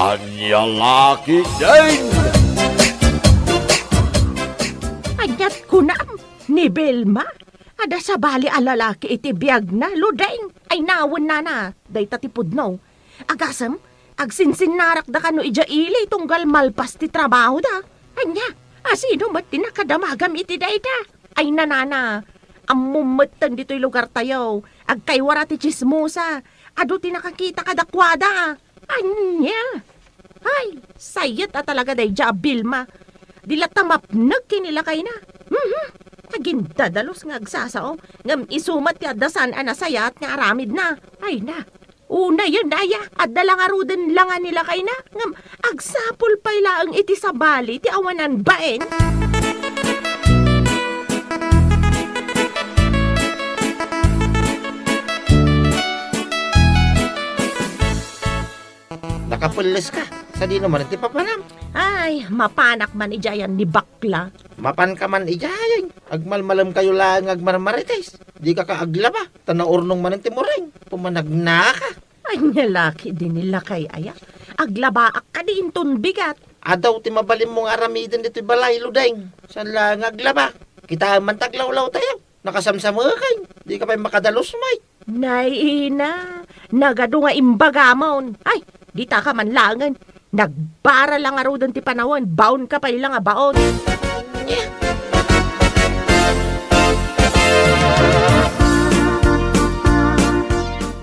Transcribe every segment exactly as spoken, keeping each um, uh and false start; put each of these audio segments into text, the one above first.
Ania la ketdin? Ania't kunam, ni Vilma? Adda sabali a lalaki iti biagna, Ludeng. Ay, nawen, nana, dayta ti pudno. Agasem, agsinsinnarakda kano idiay ili tunggal malpas ti trabahoda. Ania, asino met ti nakadamagam iti dayta? Ay, nanana, ammom metten ditoy lugartayo. Agkaywara ti tsismosa. Adu ti nakakita kadakuada. Ania? Ay, sayat a talaga daydiay a Vilma. Di latta mapnek ken ni lakayna. Mhm. Agindadalus nga agsasao, ngem isu met ti adda saan a nasayaat nga aramidna. Ay na. Unayen, aya, adda la ngaruden la nga ni lakayna, ngem agsapul pay laeng iti sabali ti awanan bain. Nakapelles ka. Sadino man ti papanam? Ay, mapanak man idiayan ni bakla. Mapan ka man idiayan. Agmalmalemkayo laeng nga agmarmarites. Di ka ka aglaba, ta naurnong manen ti muring. Pumanagnaka. Ania la ketdin ni lakay aya? Aglabaak kadi inton bigat. Adu ti mabalinmo nga aramiden ditoy balay, Ludeng. Saan la nga aglaba? Kitaem man ti aglawlawtayo. Nakasamsameken. Di ka pay makadalus met. Nay ina, nagadu nga imbagamon. Ay, dita ka man laengen. Nagbara la ngaruden ti panawen, baon ka pay la nga baon.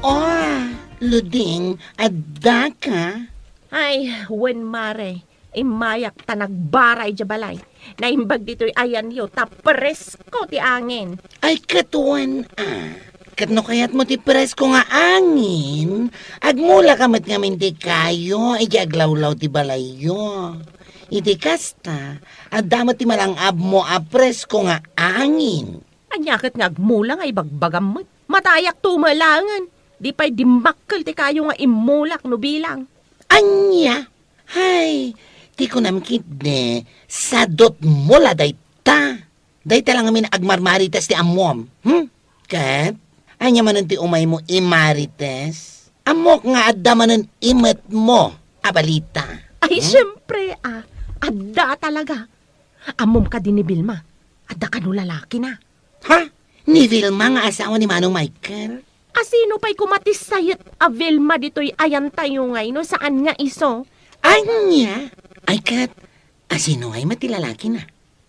Oh, Luding, adda ka? Ay, wen, mare. Immayak ta nagbara idiay balay. Naimbag ditoy ayanyo ta presko ti angin. Ay, ket wen a. Ket no kayatmo ti presko nga angin, agmula ka met ngamin ti kayo idiay aglawlaw ti balayyo. Iti kasta, adda met ti malang-abmo a presko nga angin. Ania ket nga agmula nga ibagbagam met? Matayakto met laengen. Di pay dimmakkel ti kayo nga immulak no bilang. Ania? Hay, ti kunam ketdi, sadutmo la dayta. Dayta la ngamin agmarmarites ti ammom. Hmm? Ket, ania manen ti umaymo imarites? Ammok nga adda manen imetmo a balita. Ay, hmm? Siempre, ah, adda talaga. Ammom kadi ni Vilma, adda kano lalakina. Ha? Ni Vilma nga asawa ni Manong Michael? Asino pay koma ti sayat a Vilma ditoy ayantayo ngay no saan nga isu? Ania? Ay ket, asino ngay met ti lalakina?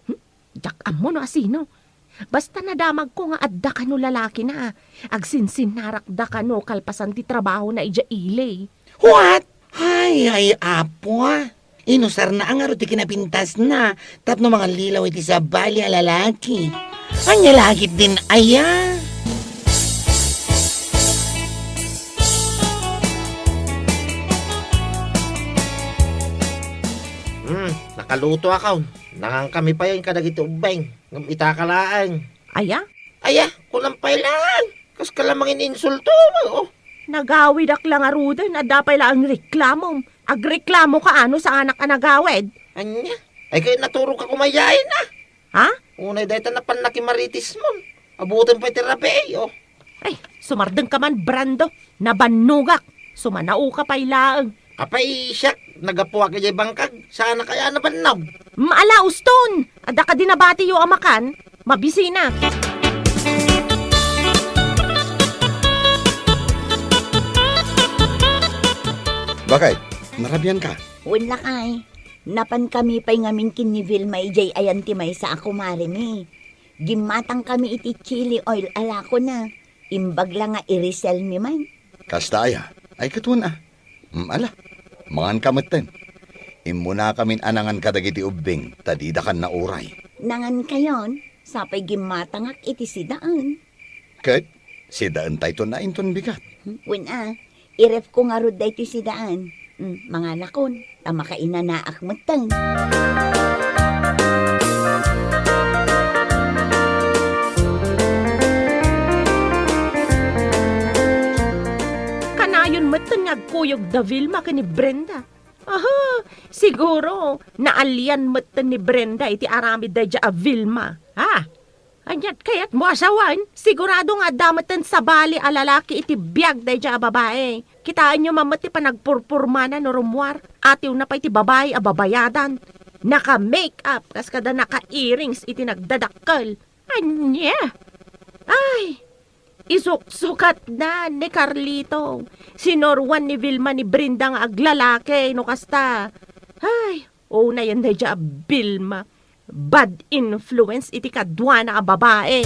Hmm? Diak ammo no asino. Basta nadamagko nga adda kano lalakina. Agsinsinnarakda kano kalpasan ti trabahona idiay ili. What? Ay, ay, Apo, ah. Inusarna a ngarud ti kinapintasna tapno mangallilaw iti sabali a lalaki. Ania la ketdin aya? Hmm, nakalutoakon. Nangankami payen kadagiti ubbing, ngem itaka laeng. Aya? Aya, kunam pay laeng. Kas ka la mangininsulto, oh. Nagawidak la ngaruden, adda pay laeng reklamom. Agreklamo ka, ano, saanak a nagawid? Ania? Ay, ket naturog ka kumayain, ah. Ha? Unay dayta napan nakimaritismon. Abutin pay ti rabii, oh. Ay, sumardeng ka man, Brando. Nabannogak. Sumanao ka pay laeng. Apay, siak, naggapuak idiay bangkag. Saan a kaya nabannog? Maala, uston! Adda kadi nabatiyo a makan? Mabisina. Bakit? Narabian ka? Wen lakay. Napan kami pay ngamin ken ni Vilma idiay ayan ti maysa a kumaremi. Gimmatang kami iti chili oil a lakona. Imbag la nga i-resell mi man. Kasta aya? Ay, ket wen a. Mm, ala, mangan ka metten. Immuna kamin a nangan kadagiti ubbing, ta dida kan nauray. Nangan kayon, sapay gimmatangak iti sidaan. Ket, sidaan tayton a inton bigat. Hmm, wen a, i-ref ko ngarud daytoy sidaan. Hmm, manganakon. Ta makainanaak metten. Kanayon metten nga agkuyog da Vilma ken ni Brenda. Aha, siguro, naalian metten ni Brenda iti aramid daydiay a Vilma. Ha? Aniat kayatmo a sawen? Sigurado nga adda metten sabali a lalaki iti biag daydiay a babai. Kitaenyo man met ti panagpurpurmana no rummuar. Atiwna pay ti babai a babayadan. Naka-makeup, kas kada naka-earrings iti nagdadakkel. Ania? Ay, isuksukatna ni Carlito. Sinuroan ni Vilma ni Brenda nga aglalaki no kasta. Ay, unayen daydiay a Vilma. Bad influence iti kaduana a babai.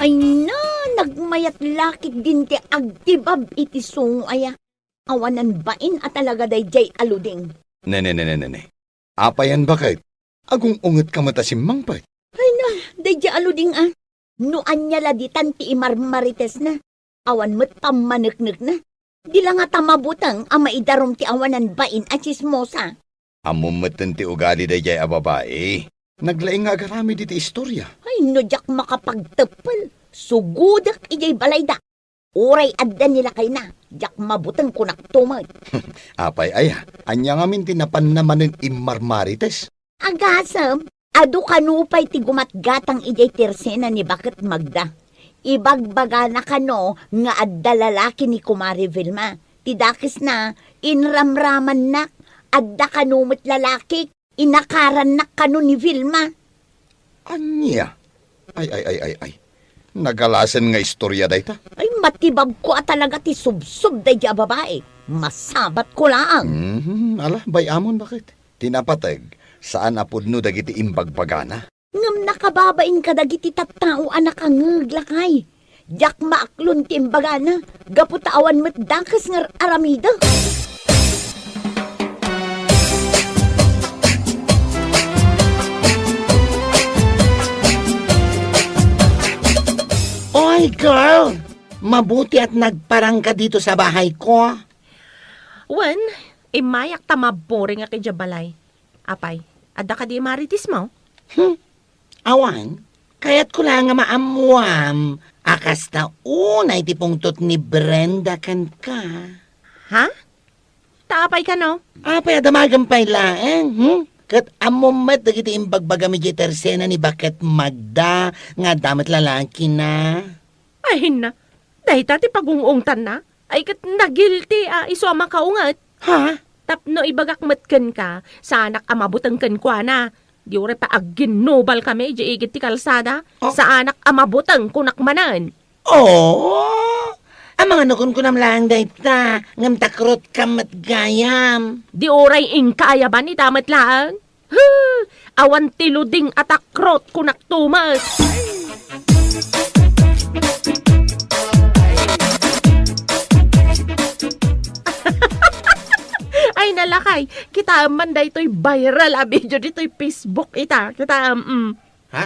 Ay na, nagmayat la ketdin ti agtibab iti sungo aya. Awanan bain a talaga daydiay a Luding. Ne, ne, ne, ne, ne, ne. Apayan baket? Agung-ungetka met a simmangpet. Ay na, daydiay a Luding a. No ania la ditan ti imarmaritesna. Awan met pammaneknekna. Di la ngata mabuteng a maidarum ti awanan bain a tsismosa. Ammom metten ti ugali daydiay a babai. Naglaing nga agaramid iti istoria. Ay, no diak makapagteppel, sugudek idiay balayda. Uray adda ni lakayna, diak mabuteng kunakto met. Apay aya, ania ngamin ti napanna manen immarmarites? Agasem, adu kano pay ti gumatgatang idiay tersena ni Baket Magda. Ibagbagana kano nga adda lalaki ni Kumare Vilma. Ti dakesna, inramramannak, adda kano met lalaki. Inakarannak kano ni Vilma. Ania? Ay, ay, ay, ay, ay. Nagalasen nga istoria dayta. Ay, matibabko a talaga ti subsob daydiay a babai. Masabatko laeng. Mhm, ala, bay-amon baket. Ti napateg, saan a pudno dagiti imbagbagana. Ngem nakababain kadagiti tattao a nakangngeg, lakay. Diak maaklon ti imbagana, gapu ta awan met dakes nga ar-aramidek. Oy, girl! Mabuti at nagparang ka dito sa bahay ko. Wen, immayak ta maburing a kadiay balay. Apay, adda kadi marites mo? Hmm. Awan, kayatko la nga maammuam a kasta unay ti pungtot ni Brenda kenka. Ha? Ta apay kano? Apay a damagem pay laeng, hmm? Ket ammom met dagiti imbagbagam idiay tersena ni Baket Magda nga adda met lalakina. Ay, hinna. Dayta ti pagung-ungtanna. Ay, ket nagilti a isu a makaunget. Ha? Tapno ibagak met kenka, saanak a mabuteng kenkuana. Di uray pa agginnubalkami idiay igid ti kalsada. Oh. Saanak a mabuteng, kunak manen. Oh? Amangan no kunkunam laeng dayta, ngem takrotkam met gayam. Di uray inka ayaban ita met laeng. Huh! Awan ti luding a takrot, kunak tumet. Ay, nalakay, kitaem man daytoy viral a video ditoy Facebook ita. Kitaem, mm. Ha?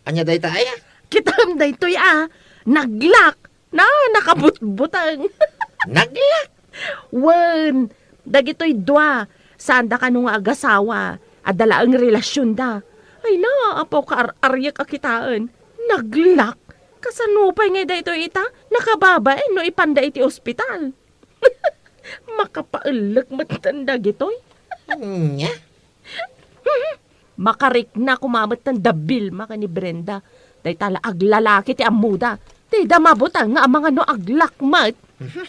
Ania dayta aya? Kitaem daytoy a, naglak. Na, nakabutbuteng. Naglak? Wen, dagitoy dua, saanda kano nga agasawa, adda laeng relasionda. Ay na, apo, kaar-ariek a kitaen. Naglak? Kasano pay ngay daytoy ita? Nakababain no ipanda iti ospital. Makapaellek metten dagitoy. Nya? Makarikna koma metten da Vilma ken ni Brenda. Dayta la aglalaki ti ammoda. Dayta mabuteng nga amangan no aglak met. Mhm.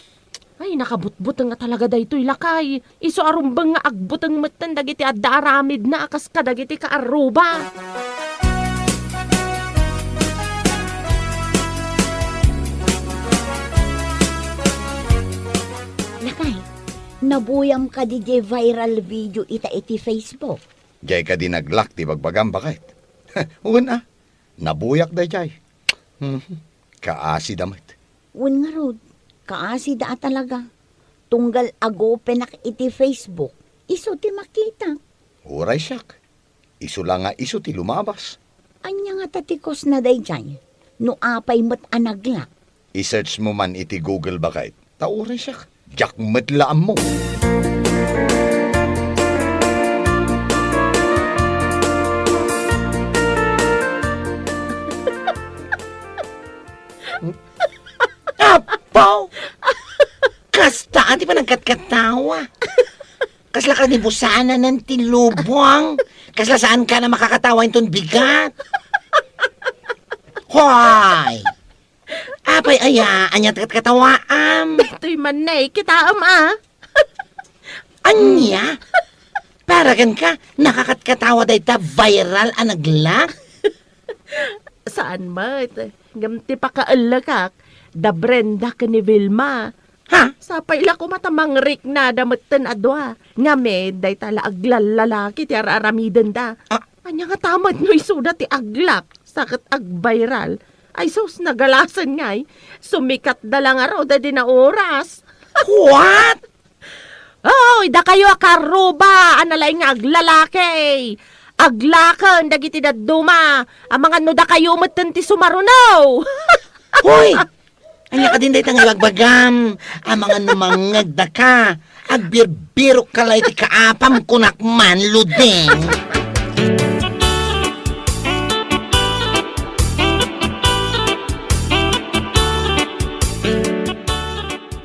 Ay, nakabutbuteng nga talaga daytoy lakay. Isu a rumbeng nga agbuteng metten dagiti adda aramidna a kas kadagiti kaarruba. Lakay, nabuyam kadi diay viral video ita iti Facebook? Diay kadi naglak ti bagbagam, baket? Wen a, nabuyak daydiay. Mhm. Kaasida met. Wen ngarud, kaasida a talaga. Tunggal agopenak iti Facebook, isu ti makitak. Uray siak, isu la nga isu ti lumabas. Ania ngata ti kusna daydiay? No apay met a naglak? I-search mo man iti Google, baket. Ta uray siak, diak met la ammo. Apo! Kasta ti panagkatkatawa. Kasla ka ni busananan ti lubong. Kasla saan ka na makakatawa inton bigat. Hoy! Apay aya, ania ti katkatawaam? Daytoy man ne, kitaem a. Ania? Para ken ka, nakakatkatawa dayta viral a naglak? Saan met. Ngem ti pakaellekak, da Brenda ken ni Vilma. Ha? Sapay la koma ta mangriknada metten a dua. Ngamin, dayta la aglallalaki ti ar-aramidenda. Ah. Ania ngata met no isuda ti aglak, sa ket agviral? Ay sus, nagalasen ngay. Sumikatda la ngarud a di naoras. What? Oy, dakayo a karuba a nalaing nga aglalaki. Aglaken dagiti dadduma. Amangan no dakayo metten ti sumaruno. Hoy! Ania kadin dayta nga ibagbagam? Amangan no mangngegdaka. Agbirbirok ka la iti kaapam, kunak man, Luding.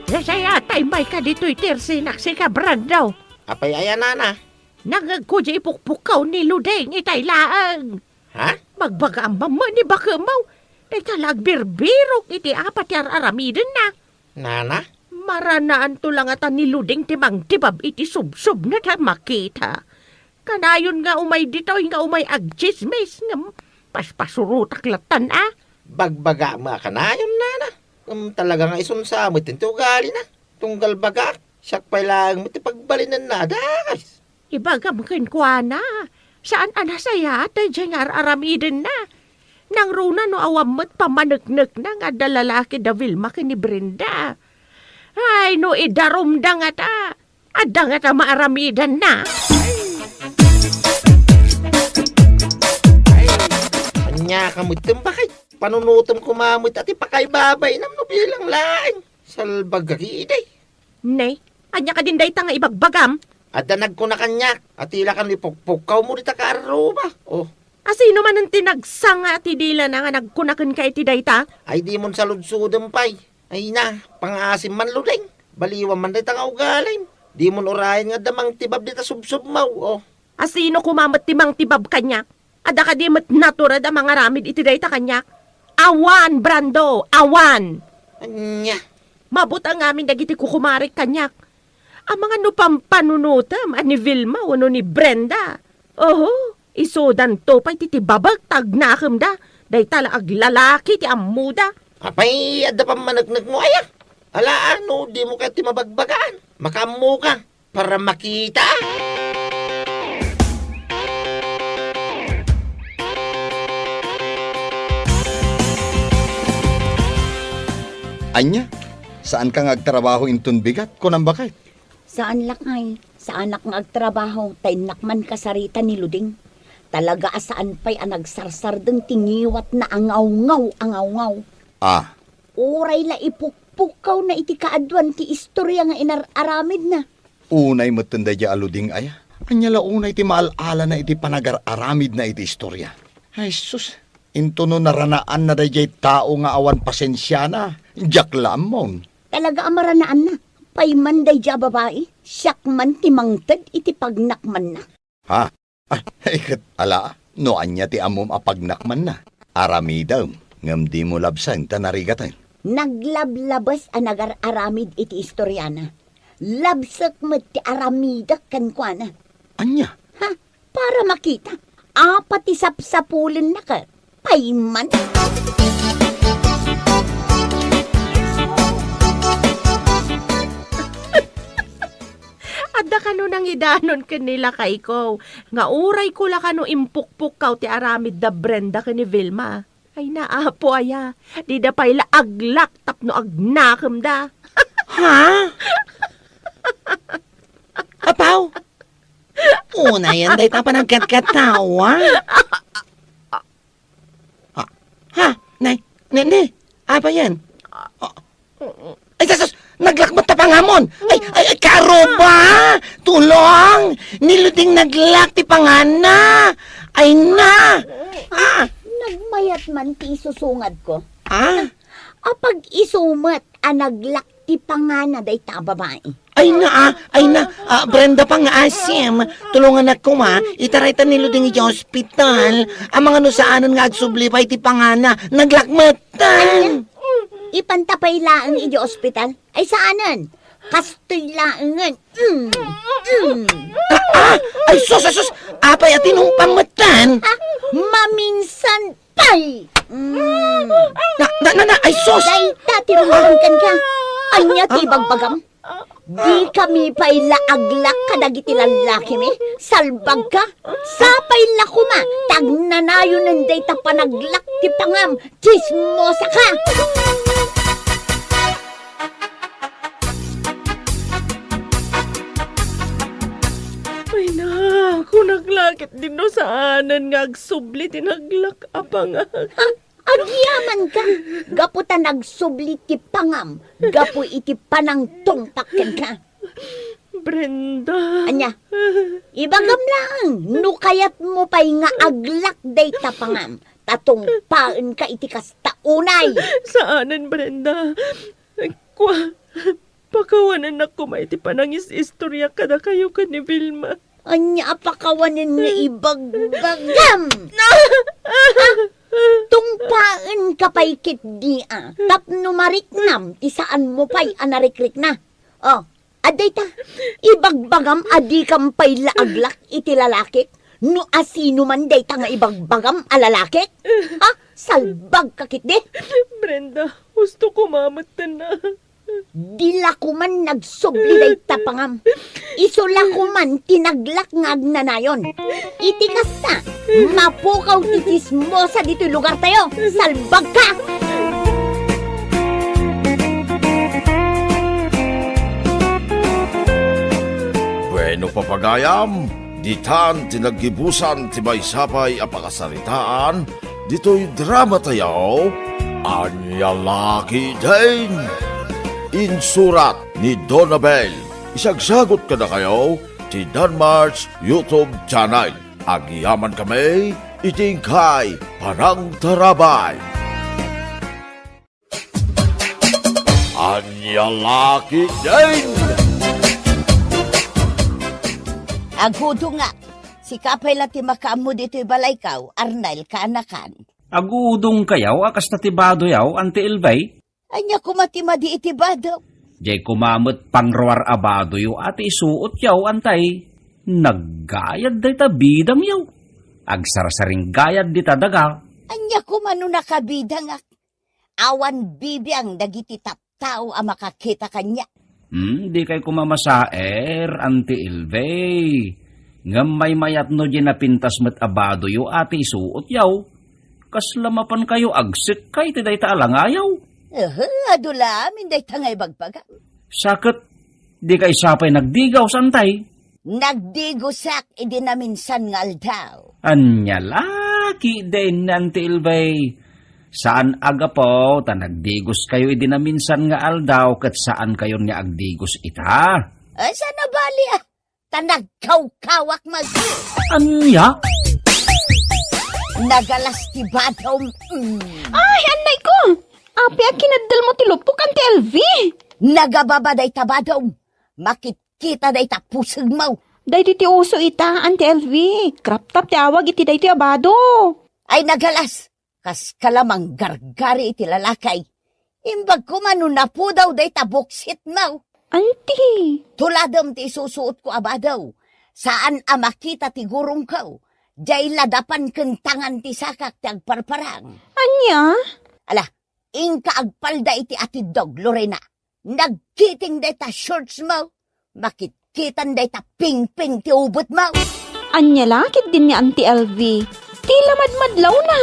Nasayat a immay ka ditoy ti ersinak, sika, Brando. Apay aya, nana? Nangngegko diay ipukpukkaw ni Luding itay laeng. Ha? Bagbagaam man ni bakemmo. Dayta la agbirbirok iti apat ti ar-aramidenna. Nana? Maranaanto la ngata ni Luding ti mangtibab iti subsubna ta makita. Kanayon nga umay ditoy nga umay agtsismis ngem paspasurotak lattan a. Bagbagaam a kanayon, nana. Ngem talaga nga isunsa met ti ugalina. Tunggal bagak, siak pay laeng met ti pagbalinenna a dakes. Ibagam kenkuana, saan a nasayaat daydiay nga ar-aramidenna. Nangruna no awan met pammaneknekna nga adda lalaki da Vilma ken ni Brenda. Ay, no idarumda ngata, adda ngata maaramidanna. Ania ka met, bakay? Panunotem koma met a ti pakaibabainam no bilang laeng. Salbagak idi. Ne, ania kadin dayta nga ibagbagam? Adda nagkuna kaniak, a ti la kano ipukpukkawmo dita kaarruba. Oh. A sino manen ti nagsanga ti dilana nga nagkuna kenka iti dayta? Ay, dimon saludsodem pay. Ay na, pangaasim man, Luding. Baliwan man dayta nga ugalim. Dimon urayen nga adda mangtibab dita subsubmo. Oh. A sino koma met ti mangtibab kaniak? Adda kadi met natured a mangaramid iti dayta kaniak? Awan, Brando, awan! Ania? Mabuteng amin dagiti kukumarek kaniak. Amangan no pampanunotem a ni Vilma wenno ni Brenda. Oho, isudanto pay ti tibabek ta agnakemda. Dayta la aglalaki ti ammoda. Apay, adda pammaneknekmo aya? Ala, no dimo kayat ti mabagbagaan? Makaammoka. Para makita. Ania? Saanka nga agtrabaho inton bigat, kunam bakay? Saan lakay, saanak nga agtrabaho, ta innak man kasarita ni Luding. Talaga a saan pay a nagsarsardeng ti ngiwatna a ngawngaw a ngawngaw. Ah. Uray la ipukpukkawna iti kaaduan ti istorya nga inar-aramidna. Unay metten daydiay a Luding aya. Ania la unay ti maal-alana iti panagar-aramidna iti istorya? Ay sus, into no naranaanna daydiay tao nga awan pasensiana, diak la ammon. Talaga a maranaanna. Pay man daydiay a babai, siak man ti mangted iti pagnakmanna. Ha? Ah, iket ala, no ania ti ammom a pagnakmanna? Aramidem, ngem dimo labseng ta narigaten. Naglablabes a nagar-aramid iti istoriana. Labsek met ti aramidek kenkuana. Ania? Ha? Para makita. Apat ti sapsapulenna ket. Pay man. Adda kano nangidanon ken ni lakayko, nga urayko la kano impukpukkaw ti aramid da Brenda ken ni Vilma. Ay, naapo aya, dida pay la aglak tapno agnakemda. Ha? Apaw? Unayen dayta panagkatkatawa. Ah, ha? Nay, nay, nay, apa yan? Ah, ay, sus! Naglak met ta pangamon! Ay, ay, ay, karuba! Tulong! Ni Luding naglak ti panganna! Ay na! Ah! Nagmayat man ti isusungadko. Ah? Apag-isu met a naglak ti pangana dayta a babai. Ay na, ah, ay na, ah, Brenda, pangaasim. Tulonganak koma, itaraytan ni Luding idiay ospital. Amangan no saanen nga agsubli pay ti pangana. Naglakmetan. Ipanta pay laeng idiay ospital. Ay, saanen? Kastoy laengen. Mm, mm. Ah, ah! Ay, sus, ay, sus! Apay a tinumpam metten? Ah, maminsan pay! Mm. Na, na, na, na, ay, sus! Dayta ti rungorong kenka. Ania ti ibagbagam? Dikami pay la aglak kadagiti lallakimi? Salbagka? Sapay la koma, ta agnanayonen dayta panaglak ti pangam. Tsismosaka! Ay, na, kunak la ket dinno saanen nga agsubli ti naglak a pangam. Ha? Agyamanka? Gapu ta nagsubli ti pangam gapu iti panangtungpak kenka. Brenda. Ania? Ibagam laeng, no kayatmo pay nga aglak dayta pangam, ta tungpaenka iti kasta unay. Saanen, Brenda. Kua, pakawanennak koma iti panangis-istorya kadakayo ken ni Vilma. Ania a pakawanen nga ibagbagam? Ha? Tungpaenka pay ketdi a tapno mariknam ti saanmo pay a narikrikna. Oh, adda ita, ibagbagam a dikam pay la aglak iti lalakik? No asino man dayta nga ibagbagam a lalakik? Ha? Salbagka ketdi? Brenda, husto koma metten a. Di la koman nagsubli dayta pangam. Isu la koman ti naglak nga agnanayon. Iti kasta, mapukaw ti tsismosa ditoy lugartayo. Salbagka! Bueno, papagayam, ditan ti naggibusan ti maysa pay a pakasaritaan ditoy dramatayo, Ania La Ketdin. Insurat ni Donabel. Isagsagut kadakayo ti Danmark's YouTube channel. Agyamankami iti inkay panangtarabay. Ania La Ketdin! Agudongak, sika pay la ti makaammo ditoy balayko, Arnel kaanakan. Agudongkayo a kasta ti badoyo, Auntie Elvie? Ania koma ti madi iti bado? Diay koma met pangruar a badoyo a ti isuotyo, Auntie. Naggayad dayta bidangyo. Agsarsaringgayad dita daga. Ania koma no nakabidangak? Awan bibiang dagiti tattao a makakita kaniak. Hmm, dikay koma masaer, Auntie Elvie. Ngem maymayat no diay napintas met a badoyo a ti isuotyo. Kasla mapankayo agsekkay ti dayta a langayo? Ehe, adu la amin dayta nga ibagbagam. Sa ket, dikay sapay nagdigos, Auntie? Nagdigosak idi naminsan nga aldaw. Ania la ketdin, Auntie Elvie? Saan a gapu ta nagdigoskayo idi naminsan nga aldaw ket saankayon nga agdigos ita? Ay, saan a bali, ah? Ta nagkawkawak met. Ania? Nagalas ti badom. Mm. Ay, annayko! Apay a kinaddalmo ti lupok, Auntie Elvie? Nagababa dayta badom. Makit- Kita dayta pusegmo. Daytoy ti uso ita, Auntie Elvie. Crop top ti awag iti daytoy a bado. Ay, nagalas. Kaska la manggargari iti lalaki. Imbag koma no napudaw dayta buksitmo. Auntie. Tuladem ti isusuotko a bado. Saan a makita ti gurongko. Diay ladapan ken tangan ti sakak ti agparparang. Ania? Ala, inka agpalda iti atiddog, Lorena. Nagkiting dayta shortsmo. Makitkitan dayta pingping ti ubetmo. Ania la ketdin ni Auntie Elvie? Ti la madmadlawna.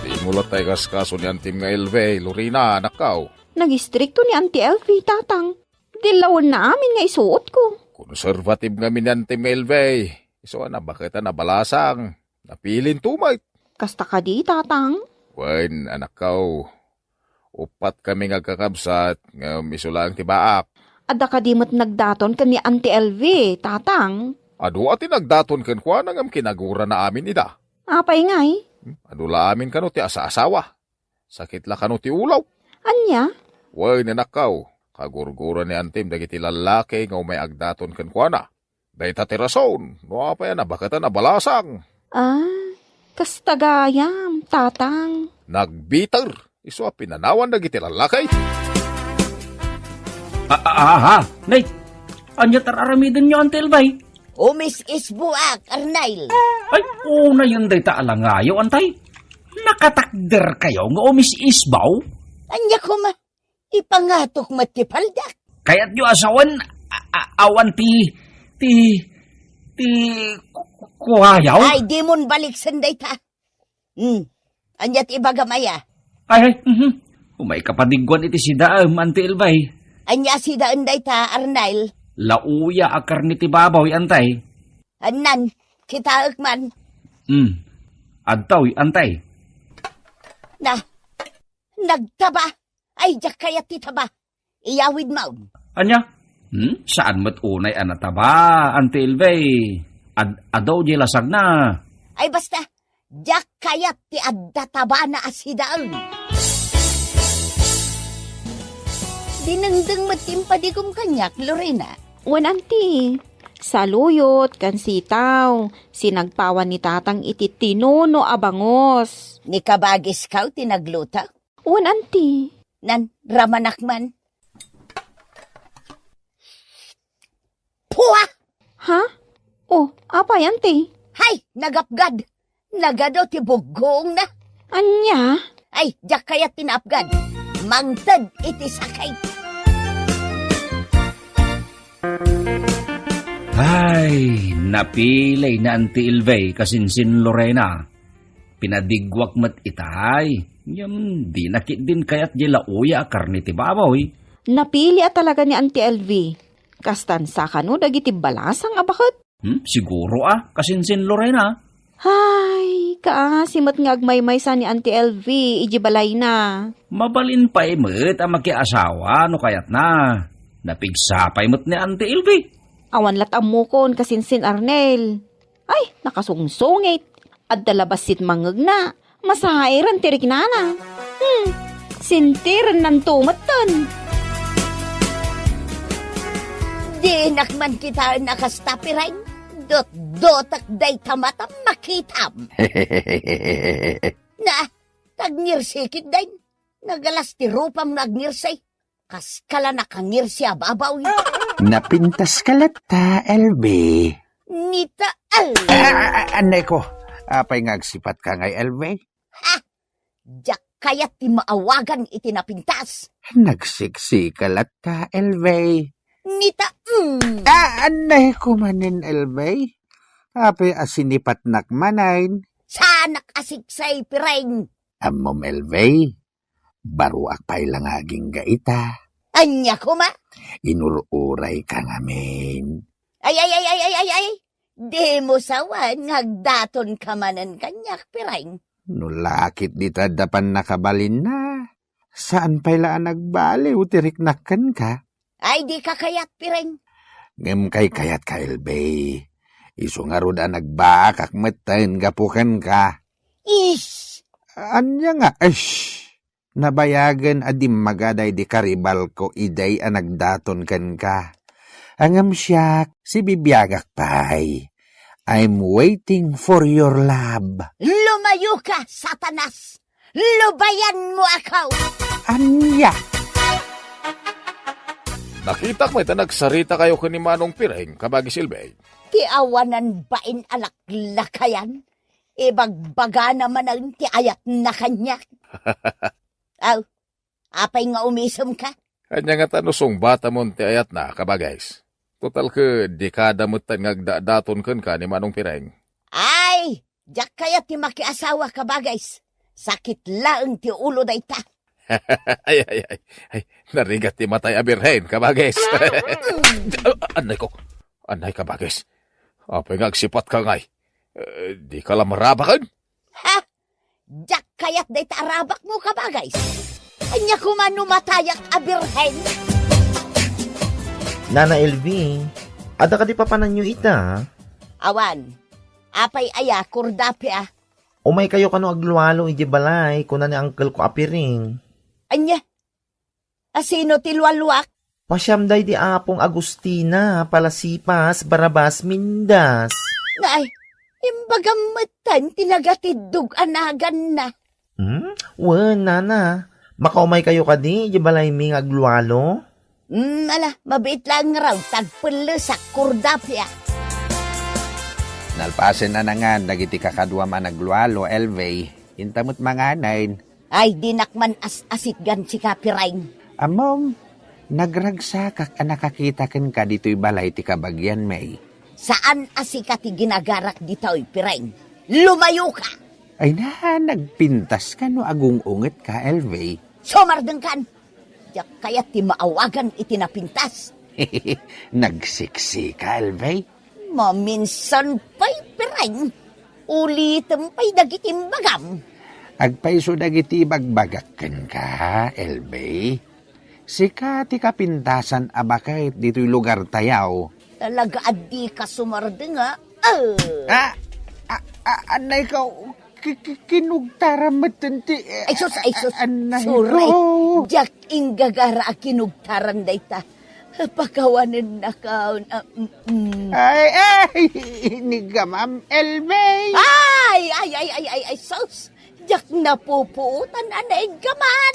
Dimo latta ikaskaso ni antim nga Elvie, Lorena, anakko. Nagistrikto ni Auntie Elvie, tatang. Dillawenna amin nga isuotko. Konserbatib ngamin ni antim nga Elvie. Isu a nabaket a nabalasang. Napilinto met. Kasta kadi, tatang? Wen, anakko. Uppat kami nga agkakabsat, ngem isu laeng ti baak. Adda kadi met nagdaton ken ni Auntie Elvie, tatang? Adu a ti nagdaton kenkuana ngem kinagurana amin ida. Apay ngay? Hmm, adu la amin kano ti asa-asawa. Sakit la kano ti ulo. Ania? Wen, inakkaw, kagurgura ni antim dagiti lallaki nga umay agdaton kenkuana. Dayta ti rason no apay a nabaketen a balasang. Ah, kasta gayam, tatang. Nagbiter isu a pinanawan dagiti lallaki. Ah, ah, ah, ah. Nay, ania ti ar-aramidenyo, Auntie Elvie? Umis-isboak, Arnel. Ay, unayen dayta a langayo, Antay. Nakatakderkayo nga umis-isbo? Ania koma, ipangatok met ti paldak. Kayatyo a sawen, a-, a-, awan ti, ti, ti ku-, ku-, kuayaw? Ay, dimon baliksen dayta. Hmm. Ania ti ibagam aya? Ay, ay, mhm. Umay kapadigguan iti sidaem, Auntie Elvie. Ania sidaen dayta, Arnel? Lauya a karne ti baboy, Antay. Annan, kitaek man. Hmm. Adtoy, Antay. Na, nagtaba. Ay, diak kayat ti taba. Iyawid maon. Ania? Hmm? Saan met unay a nataba, Auntie Elvie? Ad-, adu diay lasagna. Ay, basta, diak kayat ti adda tabana a sidaen. Dinengdeng met ti impadigom kaniak, Lorena. Wen, Auntie, saluyot ken sitaw, sinagpawan ni Tatang iti tinuno a bangus. Ni kabagiskaw ti nagluto? Wen, Auntie. Nan, ramanak man. Pua! Ha? Oh, apay, Auntie? Hay, nagapgad. Nagadu ti buggoongna. Ania? Ay, diak kayat ti naapgad. Mangted iti sakit. Ay, napili ni Auntie Elvie kasinsin Lorena. Pinadigguak met itay. Ngem dina ketdin kayat diay lauya a karne ti baboy. Napili a talaga ni Auntie Elvie. Kastan sa kano dagiti balasang a baket? Hmm, siguro a, kasinsin Lorena. Ay, kaasi met nga agmaymaysa ni Auntie Elvie idiay balayna. Mabalin pay met a makiasawa no kayatna. Napigsa pay met ni Auntie Elvie. Awan lat ammokon kasinsin Arnel. Ay, nakasungsungit. Adda la bassit mangngegna. Masairen ti riknana. Hmm, sintirennanto metten. Dinak man kitaen a kasta, Pireng. Dotdotek dayta mata makitam. Na, tagngirsi ketdin. Nagalas ti rupam nga agngirsay. Kaskala nakangirsi a babaw. Napintaska latta, Elvie. Nita, al- Ah, ah, ah, anay ko. Apay nga agsipatka ngay, Elvie? Ha? Diak kayat ti maawagan iti napintas. Nagsiksika latta, Elvie. Nita, mm. Ah, anay ko manen, Elvie. Apay a sinipatnak manen? Saanak a siksay, Pireng. Ammom, Elvie. Baruak pay la nga agingga ita. Ania koma? Inur-urayka ngamin. Ay, ay, ay, ay, ay, ay, ay. Dimo sawen nga agdatonka manen kaniak, Pireng. No lakit dita adda pannakabalinna, saan pay la a nagbaliw ti riknak kenka? Ay, dika kayat, Pireng. Ngem kaykayatka, Elvie. Isu ngarud a nagbaakak metten gapu kenka. Ish! Ania nga, ish? Nabayagen a dimmaga daydi karibalko idiay a nagdaton kenka. Ngem siak, sibibiagak pay. I'm waiting for your love. Lumayoka, Satanas! Lubayanmo ako! Ania? Nakitak met a nagsaritakayo ken ni Manong Pireng, kabagis Elvie. Ti awanan bain a laklakayan, ibagbagana manen ti ayatna kaniak. Aw, apay nga umisemka? Ania ngata no sungbatamon ti ayatna, kabagis? Total ket dekada metten nga agdadaton kenka ni Manong Pireng. Ay, diak kayat ti makiasawa, kabagis. Sakit laeng ti ulo dayta. Ay, ay, ay, ay, narigat ti matay a birhen, kabagis. Ah, anay ko, anay, kabagis. Apay nga agsipatka ngay? Eh, dika la marabaken? Ha? Diak kayat dayta a rabakmo, kabagis. Ania koma no matayak a birhen? Nana Elvie, adda kadi papananyo ita? Awan. Apay aya, kurdapi a? Umaykayo kano aglualo idiay balay, kuna ni angkelko a Pireng. Ania? Asino ti lualuak? Pasiam daydi Apong Agustina Palasipas Barabas Mindas. Nay, imbagam metten ti nagatiddog a naganna. Hmm? Wen, nana. Makaumaykayo kadi idiay balaymi nga aglualo? Hmm, ala, mabiit laeng ngarud, tagpellesak, kurdapia. Nalpasen a nangan dagiti kakaduam a naglualo, Elvie, inta met manganen. Ay, dinak man as-asitgan sika, Pireng. Ammom, nagragsakak a nakakita kenka ditoy balay ti kabagianmi. Saan a sika ti ginagarak ditoy, Pireng. Lumayoka! Ay na, nagpintaska no agung-ungetka, Elvie. Sumardengkan! Diak kayat ti maawagan iti napintas. Nagseksika, Elvie? Maminsan pay, Pireng. Ulitem pay dagiti imbagam. Agpayso dagiti ibagbagak kenka, Elvie. Sika ti kapintasan a baket ditoy lugartayo. Talaga a dika sumardeng, a? Ah! Ah, ah, ah, anay ka, ki-, ki-, kinugtaran metten ti, eh, Ay, sus, ay, sus. Anay Suray. Ko. Diak inggagara a kinugtaran dayta. Pakawanennakon. Ah, mm, mm. Ay, ay, inigamam, Elvie. Ay, ay, ay, ay, ay, ay, sus. Diak napupuotan a naiggaman.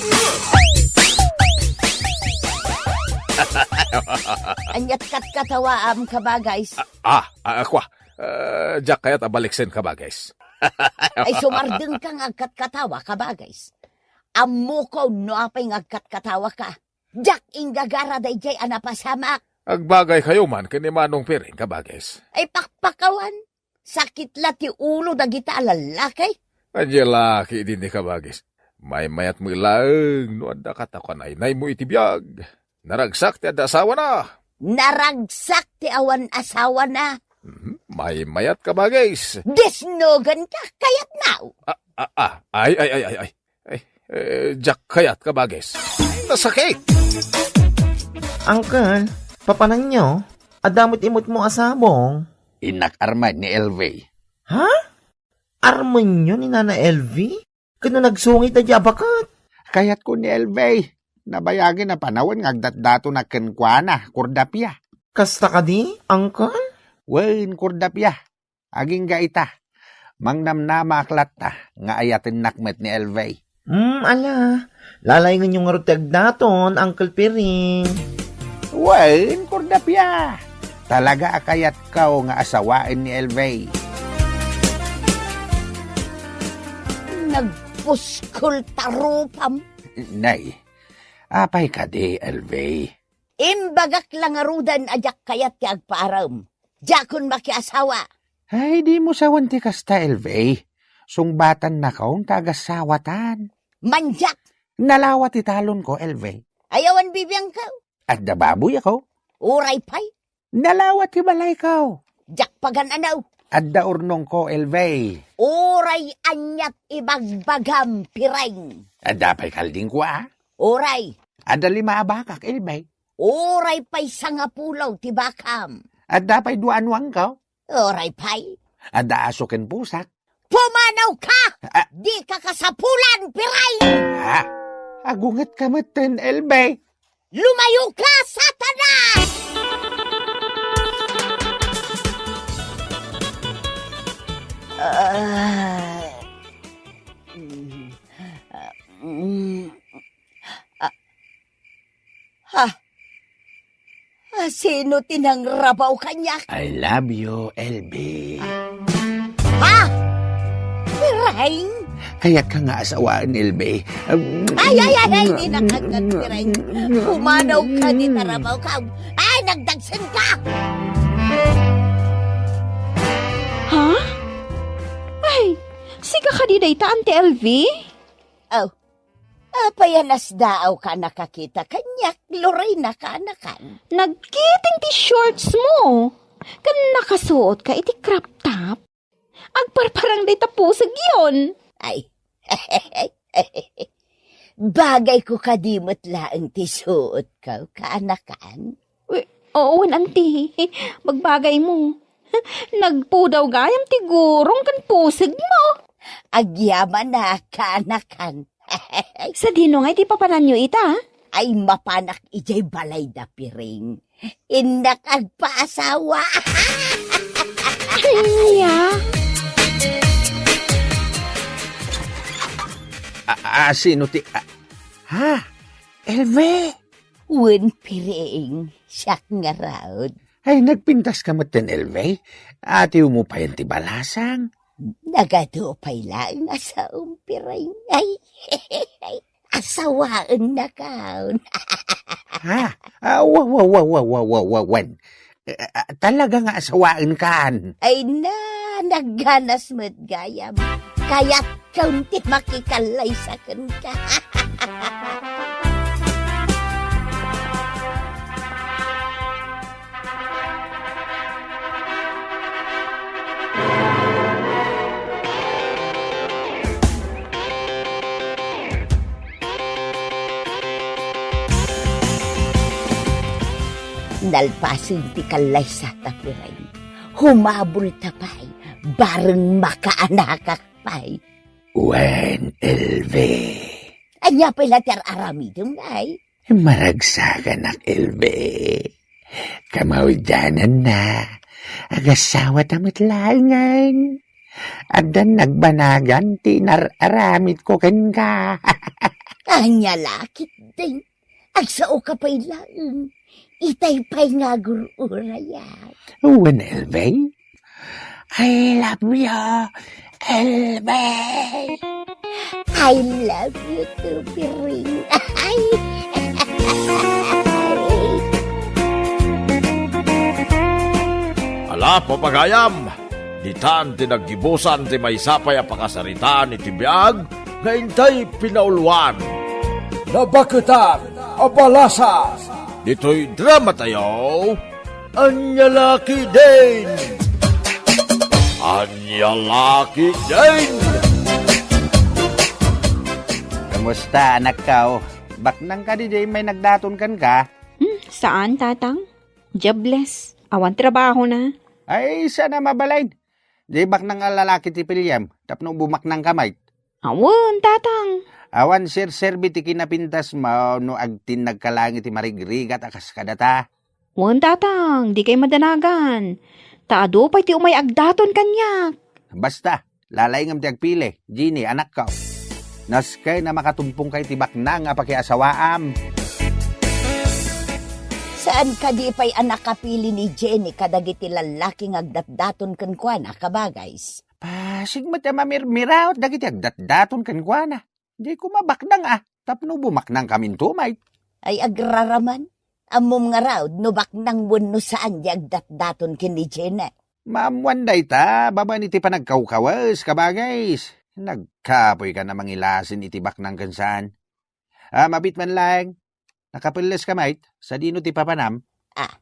Aniat katkatawaam, kabagays? Ah, ah, ah, kwa. Ah, diak kayat a baliksen, kabagays. Ay, sumardengka nga agkatkatawa, kabagays. Ammokon no apay nga agkatkatawaka. Diak inggagara daydiay a napasamak. Agbagaykayo man ken ni Manong Piring, kabagays. Ay, pakpakawan. Sakit la ti ulo dagita a lallaki. Ania laki idi ni, kabagays. Maymayat met laeng no adda katakuan a inaymo iti biag. Naragsak ti adda asawana. Naragsak ti awan asawana. Mhm. Maymayat, kabagays. Disnoganka, kayatna. Ah, ah, ah. Ay, ay, ay, ay, ay. Ay, eh, diak kayat, kabagays. Nasakit! Uncle, papananyo, adda met imutmo a sabong? Innak armen ni Elvie. Ha? Armenyo ni Nana Elvie? Ken no nagsungit daydiay a baket? Kayatko ni Elvie. Nabayagen a panawen nga agdatdatonak kenkuana, kurdapia. Kasta kadi, Uncle? Wen, kurdapia. Agingga ita, mangnamnamaak latta nga ayatennak met ni Elvie. Hmm, ala. Lalaingenyo ngarud ti agdaton, Uncle Piring. Wen, kurdapia. Talaga a kayatko nga asawaen ni Elvie. Nagpuskol ta rupam. Nay, apay kadi, Elvie? Imbagak la ngaruden a diak kayat ti agpaarem. Diakon makiasawa. Ay, dimo sawen ti kasta, Elvie. Sungbatannakon ta agasawatan. Mandiak! Nalawa ti talonko, Elvie. Ay, awan bibiangko. Adda baboyko. Uray pay. Nalawa ti balayko. Diak pagan-anaw. Adda urnongko, Elvie. Uray aniat ibagbagam, Piring. Adda pay kaldingko, a? Uray. Adda lima a bakak, Elvie. Uray pay sangapulo ti bakam. Adda pay dua a nuangko. Uray pay. Adda aso ken pusak. Pumanawka! Ah. Dika kasapulan, Piring! Ha? Agungetka metten, Elvie. Lumayoka, Satanas! Ah. Mm. Ah. Mm. Ah. Ha? Ah, sino ti nangrabaw kaniak? I love you, Elvie. Ha? Piring? Kayatka nga asawaen, Elvie. Ay, ay, ay, ay, di nakagad, Piring. Pumanaw ka, di tarabaw ka. Ay, nagdagsen ka! Ha? Ay, sika kadi dayta, Auntie Elvie? Oh, apay a nasdaaw ka a nakakita kaniak, Lorena, kaanakan? Nagkiting ti shorts mo, ken nakasuot ka iti crop top. Agparparang dayta pusegyon. Ay, bagayko kadi met laeng ti suotko, kaanakan? Wi-, oo, wen, Auntie. Bagbagaymo. Nagpudaw gayam ti gurong ken pusegmo. Agyamanak, kaanakan. Sadino ngay ti papananyo ita? ay mapanak idiay balayda, Piring. Innak agpaasawa. Ania? A, a, sino ti, a, ha? Elve? Wen, Piring, siak ngarud. Ay, nagpintas ka met ken Elve? Atiwmo payen ti balasang? Nagadu pay laeng a saom, Piring. Ay, asawaennakon. Ha? Ah, wa, wa, wa, wa, wa, wa, wa, wen. Eh, ah, talaga nga asawaenkan? Ay na, nagganas met gayam. Kayatkon ti makikallaysa kenka. Nalpasen ti kallaysata, Piring. Humabulta pay, bareng makaanakak pay. Wen, Elve. Ania pay la ti ar-aramidem, ngay? Maragsakanak, Elve. Kamaudiananna, agasawata met laengen. Addan nagbanagan ti inar-aramidko kenka. Ania la ketdin? Agsaoka pay laeng. Itay pay nga agur-urayak. Wen, Elve? I love you, Elve. I love you too, Piring. Ay. Ala, papagayam, ditan ti naggibusan ti maysa pay a pakasaritaan iti biag nga intay pinauluan. Nabaketan a Balasang. Ditoy dramatayo, Ania la ketdin? Ania la ketdin? Kumusta, anakko? Baknang kadi diay may nagdaton kenka? Hmm, saan, Tatang? Jobless. Awan trabahona. Ay, saan a mabalin? Diay baknang a lalaki ti piliem, tapno bumaknangka met. Awan, Tatang. Awan serserbi ti kinapintasmo no agtinnagka laeng iti marigrigat a kas kadata. Wen, Tatang, dikay madanagan. Ta adu pay ti umay agdaton kaniak. Basta, lalaingem ti agpili, Jenny, anakko. Nasken a makatumpongka iti baknang a pakiasawaam. Saan kadi pay a nakapili ni Jenny kadagiti lallaki nga agdatdaton kenkuana, kabagays? Pasig met a mamirmiraot dagiti agdatdaton kenkuana. Di koma baknang a, tapno bumaknangkaminto met. Ay, agraraman. Ammom ngarud no baknang wenno saan di agdatdaton ken ni Jenny. Maammoan dayta, babaen iti panagkawkawes, kabagays. Nagkapoykan a mangilasin iti baknang ken saan. Ah, mabiit man laeng. Nakapelleska met, sadino ti papanam? Ah.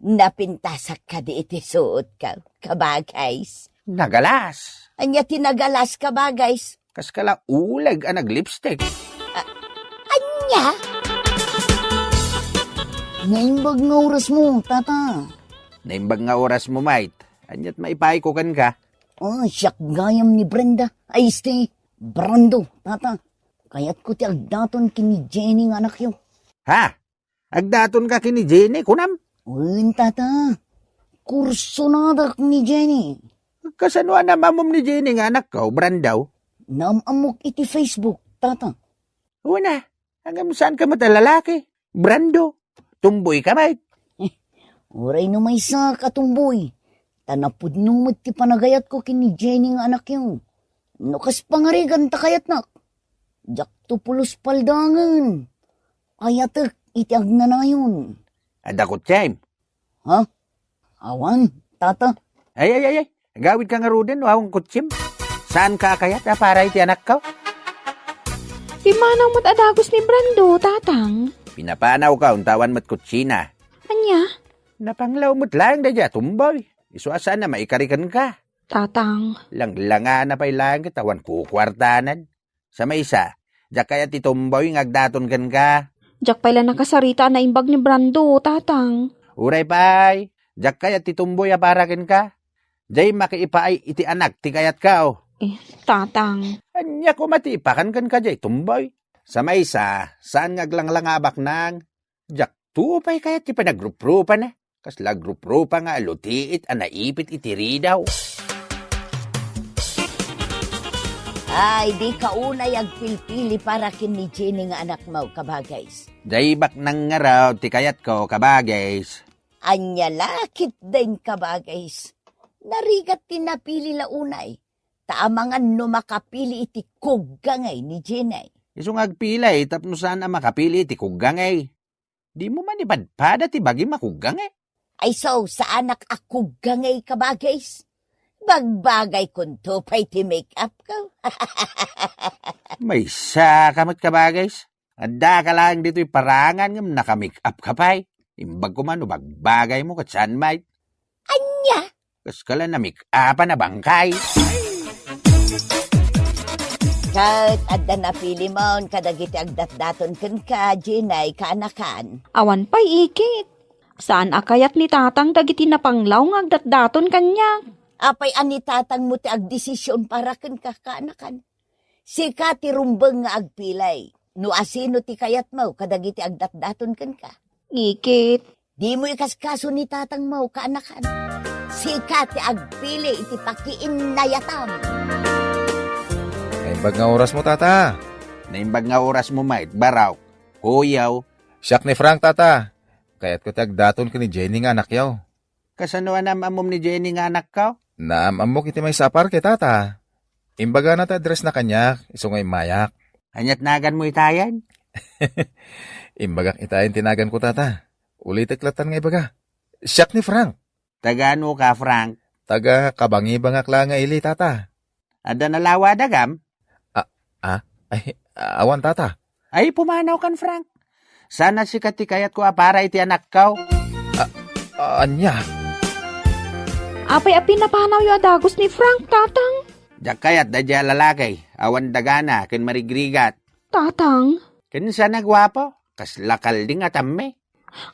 Napintasak kadi iti suotko, kabagays? Nagalas. Ania ti nagalas, kabagays? Kas ka la uleg a naglipstick. Ah, ania? Naimbag nga orasmo, Tata. Naimbag nga orasmo, met. Aniat maipaayko kenka? Oh, siak gayam ni Brenda. Ay, este, Brando, Tata. Kayatko ti agdaton ken ni Jenny nga anakyo. Ha? Agdatonka ken ni Jenny, kunam? Wen, Tata. Kursonadak ni Jenny. Kasano a naam-ammom ni Jenny nga anakko, Brando? Naam-ammok iti Facebook, Tata. Wen a, ngem saanka met a lalaki, Brando. Tomboyka met. Eh, uray no maysak a tomboy, ta napudno met ti panagayatko ken ni Jenny nga anakyo. No kas pangarigan ta kayatnak, diakto pulos paldangen. Ayatek iti agnanayon. Adda kotsem? Ha? Awan, Tata. Ay, ay, ay, ay. Agawidka ngaruden no awan kotsim. Saanka a kayat a para iti anakko? Pimmanaw met a dagus ni Brando, Tatang. Pinapanawka, unta awan met kotsina. Ania? Napanglaw met laeng daydiay a tomboy. Isu a saan a maikari kenka. Tatang. Langlangana pay laeng ket awan kukuartanan. Sa maysa, diak kayat ti tomboy nga agdaton kenka. Diak pay la nakasarita a naimbag ni Brando, Tatang. Uray pay, diak kayat ti tomboy a para kenka. Diay makiipaay iti anak ti kayatko. Eh, Tatang. Ania koma ti ipakan kenka diay tomboy? Sa maysa, saan nga aglanglanga a baknang? Diak to pay kayat ti panagruprupana. Kasla agrupropa nga alutiit a naipit iti ridaw. Ay, di ka unay agpilpili para ken ni Jenny nga anakmo, kabagays. Dayta baknang ngarud ti kayatko, kabagays. Ania la ketdin, kabagays? Narigat ti napili la unay. Ta amangan no makapili iti kuggangay ni Jenny. Isu nga agpili tapno saan a makapili iti kuggangay. Dimo man ipadpada ti bagim a kuggangay. Ay, so, saanak a kuggangay, kabagays? Bagbagay kunto pay ti make-up ko. Maysa ka met, kabagays. Adda ka laeng ditoy parangan ngem naka-make-up ka pay. Imbag ko man no bagbagay mo ket saan met. Ania? Kas ka la na-make-upan a bangkay. Ket adda napilimon kadagiti agdatdaton kenka, Jenny, kaanakan? Awan pay ikit. Saan a kayat ni tatang dagiti napanglaw nga agdatdaton kaniak. Apay a ni tatangmo ti agdesision para kenka, kaanakan? Sika ti rumbeng nga agpili. No asino ti kayatmo kadagiti agdatdaton kenka. Ikit. Dimo ikaskaso ni tatangmo, kaanakan. Sika ti agpili iti pakiinnayatam. Naimbag nga orasmo, tata. Naimbag nga orasmo met, Barok. Kuyaw. Siak ni Frank, tata. Kayatko ti agdaton ken ni Jenny nga anakyo. Kasano a naam-ammom ni Jenny nga anakko? Naam-ammok iti maysa a parke, tata. Imbagana ti addressna kaniak, isu nga immayak. Ania't naganmo itayen? Imbagak itayen ti naganko, tata. Ulitek lattan nga ibaga. Siak ni Frank. Taga-anoka, Frank? Taga-Kabangibangak la nga ili, tata. Adda nalawa a dagam? A-, a? Ay, awan, tata. Ay, pumanawkan, Frank. Saan a sika ti kayatko a para iti anakko. A-, ania? Apay a pinapanawyo a dagus ni Frank, tatang? Diak kayat daydiay a lalaki, awan dagana ken marigrigat. Tatang? Ken saan a guapo, kasla kalding a tammi.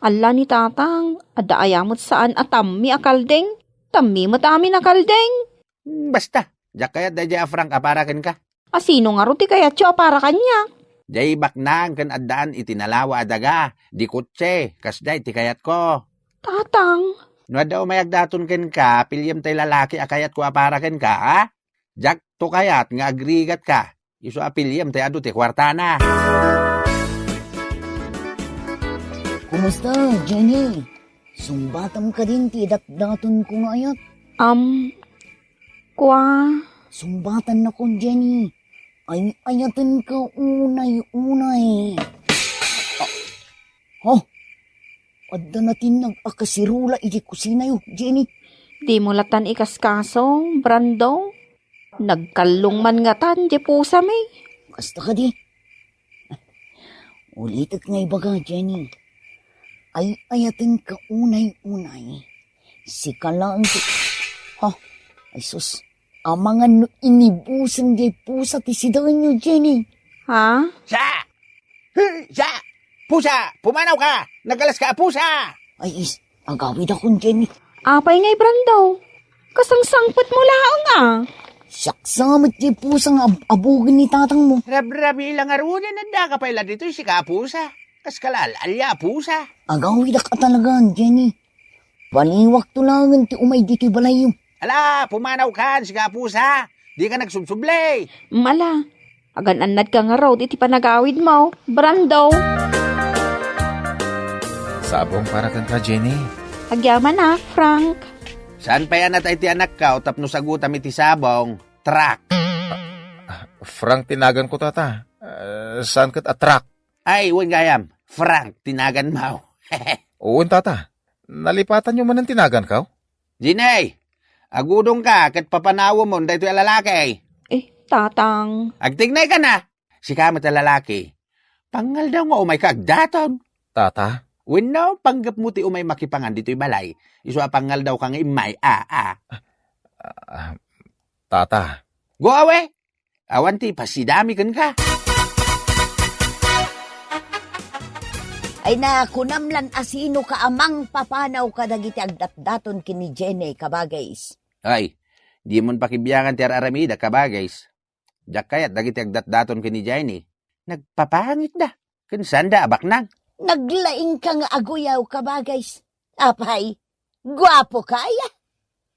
Alla ni tatang, adda aya met saan a tammi a kalding? Tammi met amin a kalding. Hmm, basta, diak kayat daydiay a Frank a para kenka. Asino ngarud ti kayatyo a para kaniak? Diay baknang ken addaan iti nalawa a daga, di kotse, kasdiay ti kayatko. Tatang. No adda umay agdaton kenka, piliem tay lalaki a kayatko a para kenka, ha? Diak to kayat nga agrigatka. Isu a piliem tay adu ti kuartana. Kumusta, Jenny? Sungbatam kadin ti datdatonko nga ayat? Am, kua? Sungbatannakon, Jenny. Ay-ayatenka unay-unay. Ah, oh, adda natinnag a kasirula iti kusinayo, Jenny. Dimo lattan ikaskaso, Brando. Nagkallong man ngatan diay pusami. Kasta kadi. Ulitek nga ibaga, Jenny. Ay-ayatenka unay-unay. Sika laeng ti, ha? Ay sus. Amangan no inibusen diay pusa ti sidaenyo, Jenny. Ha? Sa! Sa! Pusa! Pumanawka! Nagalaska a pusa! Ay is, agawidakon, Jenny. Apay ngay, Brando? Kasangsangpetmo laeng a. Siak sa met diay pusa nga ab-, abugen ni tatangmo. Rabrabi la ngaruden, addaka pay la ditoy sika a pusa. Kaska la al-alia a pusa. Agawidak a talagan, Jenny. Paliwakto laengen ti umay ditoy balayyo. Ala, pumanawkan, sika a pusa. Dika nagsubsubli. Mala, agan-annadka ngarud iti panagawidmo, Brando. Sabong para kenka, Jenny. Agyamanak, Frank. Saan pay a natay ti anakko tapno sagutam iti sabong, truck. Ah, Frank ti naganko, tata. Ah, saan ket a truck? Ay, wen gayam, Frank ti naganmo. Wen, tata. Nalipatanyo manen ti naganko? Jenny, agudongka ket papanawemon daytoy a lalaki. Eh, tatang. Agtignaykan a. Sika met a lalaki. Pangngaldaw nga umayka agdaton. Tata? Wenno, panggepmo ti umay makipangan ditoy balay. Isu a pangngaldaw ka nga immay, a, a. Ah, tata. Go away! Awan ti ipasidami kenka. Ay na, kunam lan asino ka a mangpapanaw kadagiti agdatdaton ken ni Jenny, kabagays. Ay, dimon pakibiangan ti ar-aramida, kabagays. Diak kayat dagiti agdatdaton ken ni Jenny. Nagpapangitda. Ken saanda a baknang. Naglaingka nga aguyaw, kabagays. Apay, guapoka aya?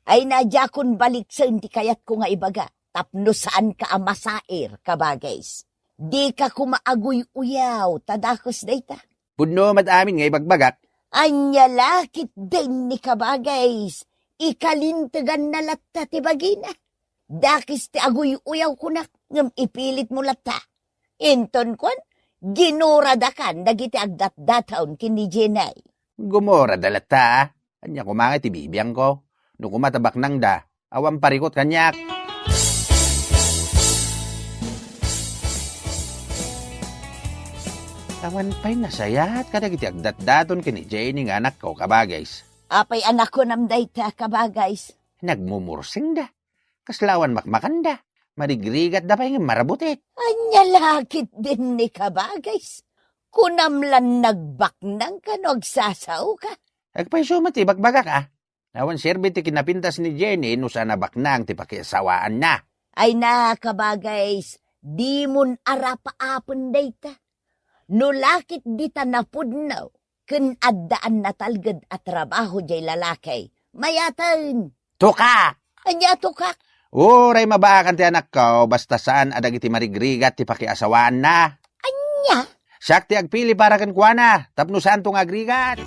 Ay, na diakon baliksen ti kayatko nga ibaga tapno saanka a masair, kabagays. Dika koma aguy-uyaw ta dakes dayta. Pudno met amin nga ibagbagak. Ania la ketdin ni kabagays? Ikalinteganna latta ti bagina. Dakes ti aguy-uyaw kunak, ngem ipilitmo latta. Inton kuan, ginuradakan dagiti agdatdataon ken ni Jenny. Gumurada latta, a. Ania koma nga ti bibiangko? No koma ta baknangda, awan parikut kaniak. Awan pay nasayaat kadagiti agdatdaton ken ni Jenny nga anakko, kabagays. Apay a nakunam dayta, kabagays? Nagmumursingda. Kasla awan makmakanda. Marigrigatda pay ngem marabutit. Ania la ketdin ni kabagays? Kunam lan nagbaknangka no agsasaoka. Agpayso met ti ibagbagak, a. Awan serbi ti kinapintas ni Jenny no saan a baknang ti pakiasawaanna. Ay na, kabagays, dimon arapaapen dayta. No la ket dita napudno ken addaan natalged a trabaho diay lalaki, mayaten. Tukak! Ania tukak? Uray mabaakan ti anakko, basta saan a dagiti marigrigat ti pakiasawaanna. Ania? Siak ti agpili para kenkuana, tapno saanto nga agrigat.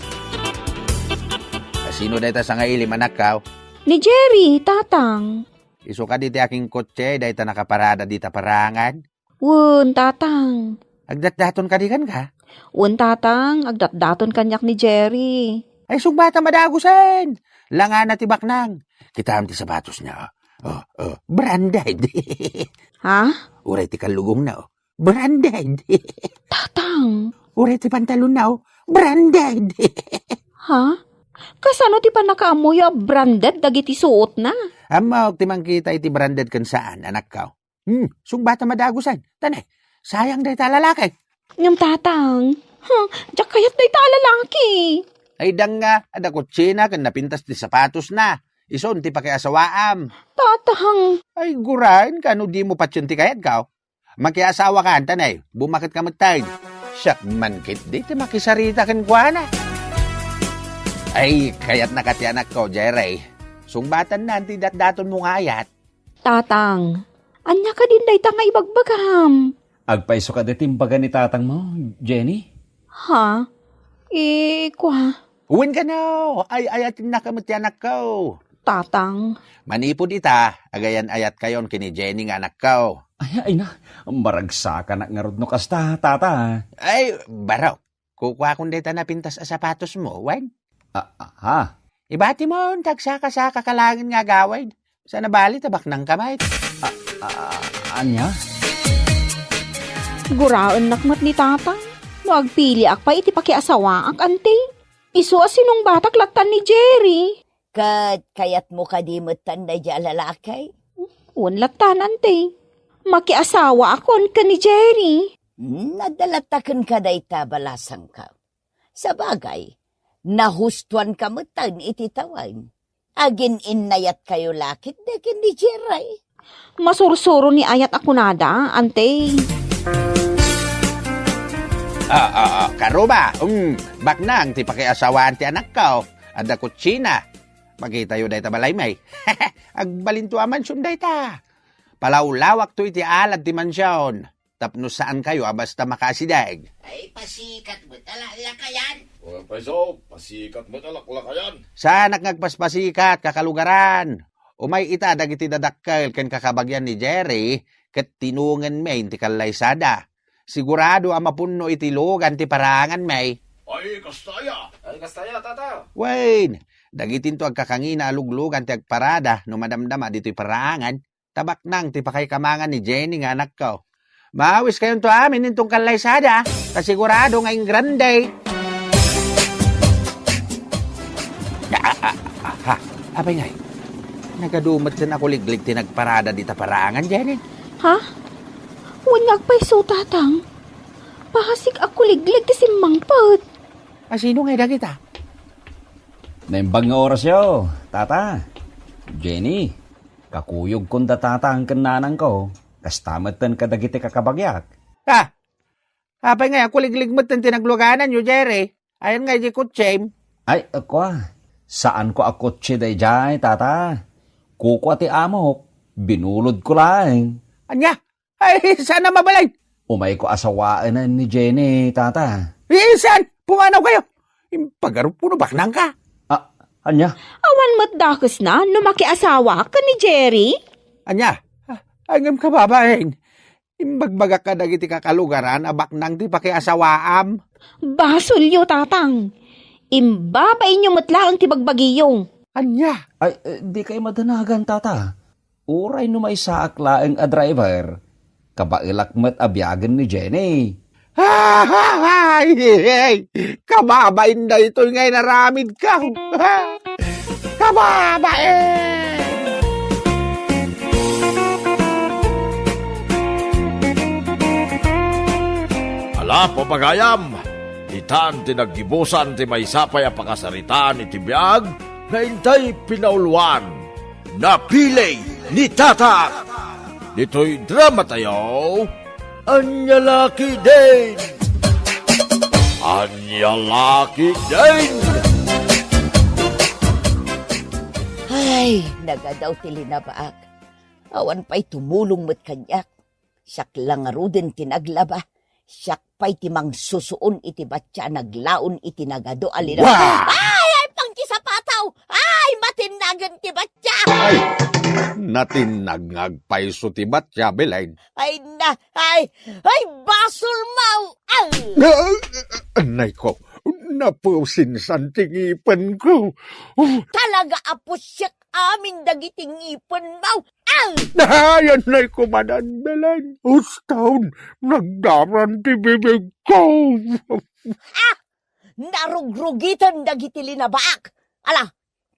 Asino dayta sangailim, anakko? Ni Jerry, tatang. Isu kadi ti akingkotse dayta nakaparada dita parangan? Wen, tatang. Agdatdaton kadi kenka? Wen, tatang, agdatdaton kaniak ni Jerry. Ay, sungbatam a dagusen! Langana ti baknang. Kitaem ti sapatosna, o. O, o, branded. Ha? Uray ti kallugongna, o. Branded. Tatang. Uray ti pantalonna, o. Branded. Ha? Kasano ti pannakaammoyo a branded dagiti suotna? Ammok ti mangkita iti branded ken saan, anakko. Hmm, sungbatam a dagusen. Tanay, sayang dayta a lalaki. Ngem tatang, huh, diak kayat dayta a lalaki. Ay, danga, adda kutsina ken napintas ti sapatosna. Isun ti pakiasawaam. Tatang. Ay, guraenka no dimo patien ti kayatko. Makiasawakan, tanay, bumaketka metten. Siak man ketdi ti makisarita kenkuana. Ay, kayatnaka ti anakko, Jerry. Sungbatanna ti datdatonmo nga ayat. Tatang, ania kadin dayta nga ibagbagam? Agpayso kadi ti imbaga ni tatangmo, Jenny? Ha? Ikua. Wen kano, ay-ayatennaka met ti anakko. Tatang. Manipud ita, agayan-ayatkayon ken ni Jenny nga anakko. Ay, ay na, maragsakanak ngarud no kasta, tata. Ay, barok. Kukuakon dayta napintas a sapatosmo, wen? Ah, ah, ha? Ibatimon, ti agsaka-saka ka laeng nga agawid. Saan a bali ta baknangka met? Ah, ah, ania? Guraennak met ni tatang. No agpiliak pay iti pakiasawaak, anti. Isu a sinungbatak lattan ni Jerry. Ket kayatmo kadi metten daydiay a lalaki? Wen lattan, anti. Makiasawaakon ken ni Jerry. Hmm, adda latta kenka dayta a balasangko. Sabagay, nahustoanka metten iti tawen. Agin-innayatkayo la ketdi ken ni Jerry. Masursuro ni ayat a kunada, anti. Ah, ah, ah, karuba, um, baknang ti pakiasawaan ti anakko. Adda kutsina. Makitayo dayta balay, may. Agbalinto a mansion dayta. Palawlawakto iti alad ti mansion. Tapno saankayo a basta makaasideg. Ay, pasikat met a laklakayan. O, payso, pasikat met a laklakayan. Saanak nga agpaspasikat, kakalugaran. Umay ita dagiti dadakkel ken kakabagian ni Jerry, ket tinongen met ti kallaysada. Sigurado a mapunno iti lugan ti parangan met. Ay, kasta aya. Ay, kasta aya, tata. Wen, dagitinto agkakangina a luglugan ti agparada no madamdama ditoy parangan. Ta baknang ti pakaikamangan ni Jenny nga anakko. Maawiskayonto amin inton kallaysada, ta sigurado nga ingrande. Ah, ah, ah, ah, ha. Apay ngay? Nagadu met ken a kuliglig ti nagparada dita parangan, Jenny? Ha? Wen nga agpayso, tatang. Pasig a kuliglig ti simmangpet. Asino ngay dagita? Naimbag nga orasyo, tata. Jenny. Kakuyogkon da tatang ken nanangko, kasta metten kadagiti kakabagiak. Ah! Apay ngay a kuliglig met ti naglugananyo, Jerry? Ayan ngay di kutsem. Ay, kua, saanko a kutse daydiay, tata. Kukua ti amok, binulodko laeng. Ania? Ay, saan a mabalin? Umayko a sawaen ni Jenny, tata. Eh, saan? Pumanaw kayo. Impagarup no baknang ka. Ah, ania? Awan met dakesna no makiasawa ken ni Jerry? Ania? Ah, ay, ngem kababain. Imbagbagak kadagiti kakalugaran a baknang ti pakiasawaam. Basolyo, tatang. Imbabainyo met laeng ti bagbagiyo. Ania? Ay, eh, di kay madanagan, tata. Uray no maysaak laeng a driver, kabaelak met a biagen ni Jenny. Ay, kababain daytoy nga inaramidko. Kababain! Ala, papagayam, itan ti naggibusan ti maysa pay a pakasaritaan iti biag nga intay pinauluan. Napili ni Tata. Ditoy drama tayo, Ania la ketdin? Ania la ketdin? Ay, nagadaw ti linabaak. Awan pay tumulong met kaniak. Siak la ngaruden ti naglaba. Siak pay ti mangsusuon iti batia a naglaon iti nagadu a linaw. Wah! Ay, ay, pangkisapataw! Ay, matinnagen ti batia! Ay, natinnag nga agpayso ti batia, Belen. Ay na, ay, ay, basolmo! Ay! Ah, anay ko, napusinsan ti ngipenko. Talaga a pusiek amin dagiti ngipenmo. Ay! Ay, anay ko manen, Belen. Uston, nagdaran ti bibigko. Ah! Narugrugiten dagiti linabaak. Ala,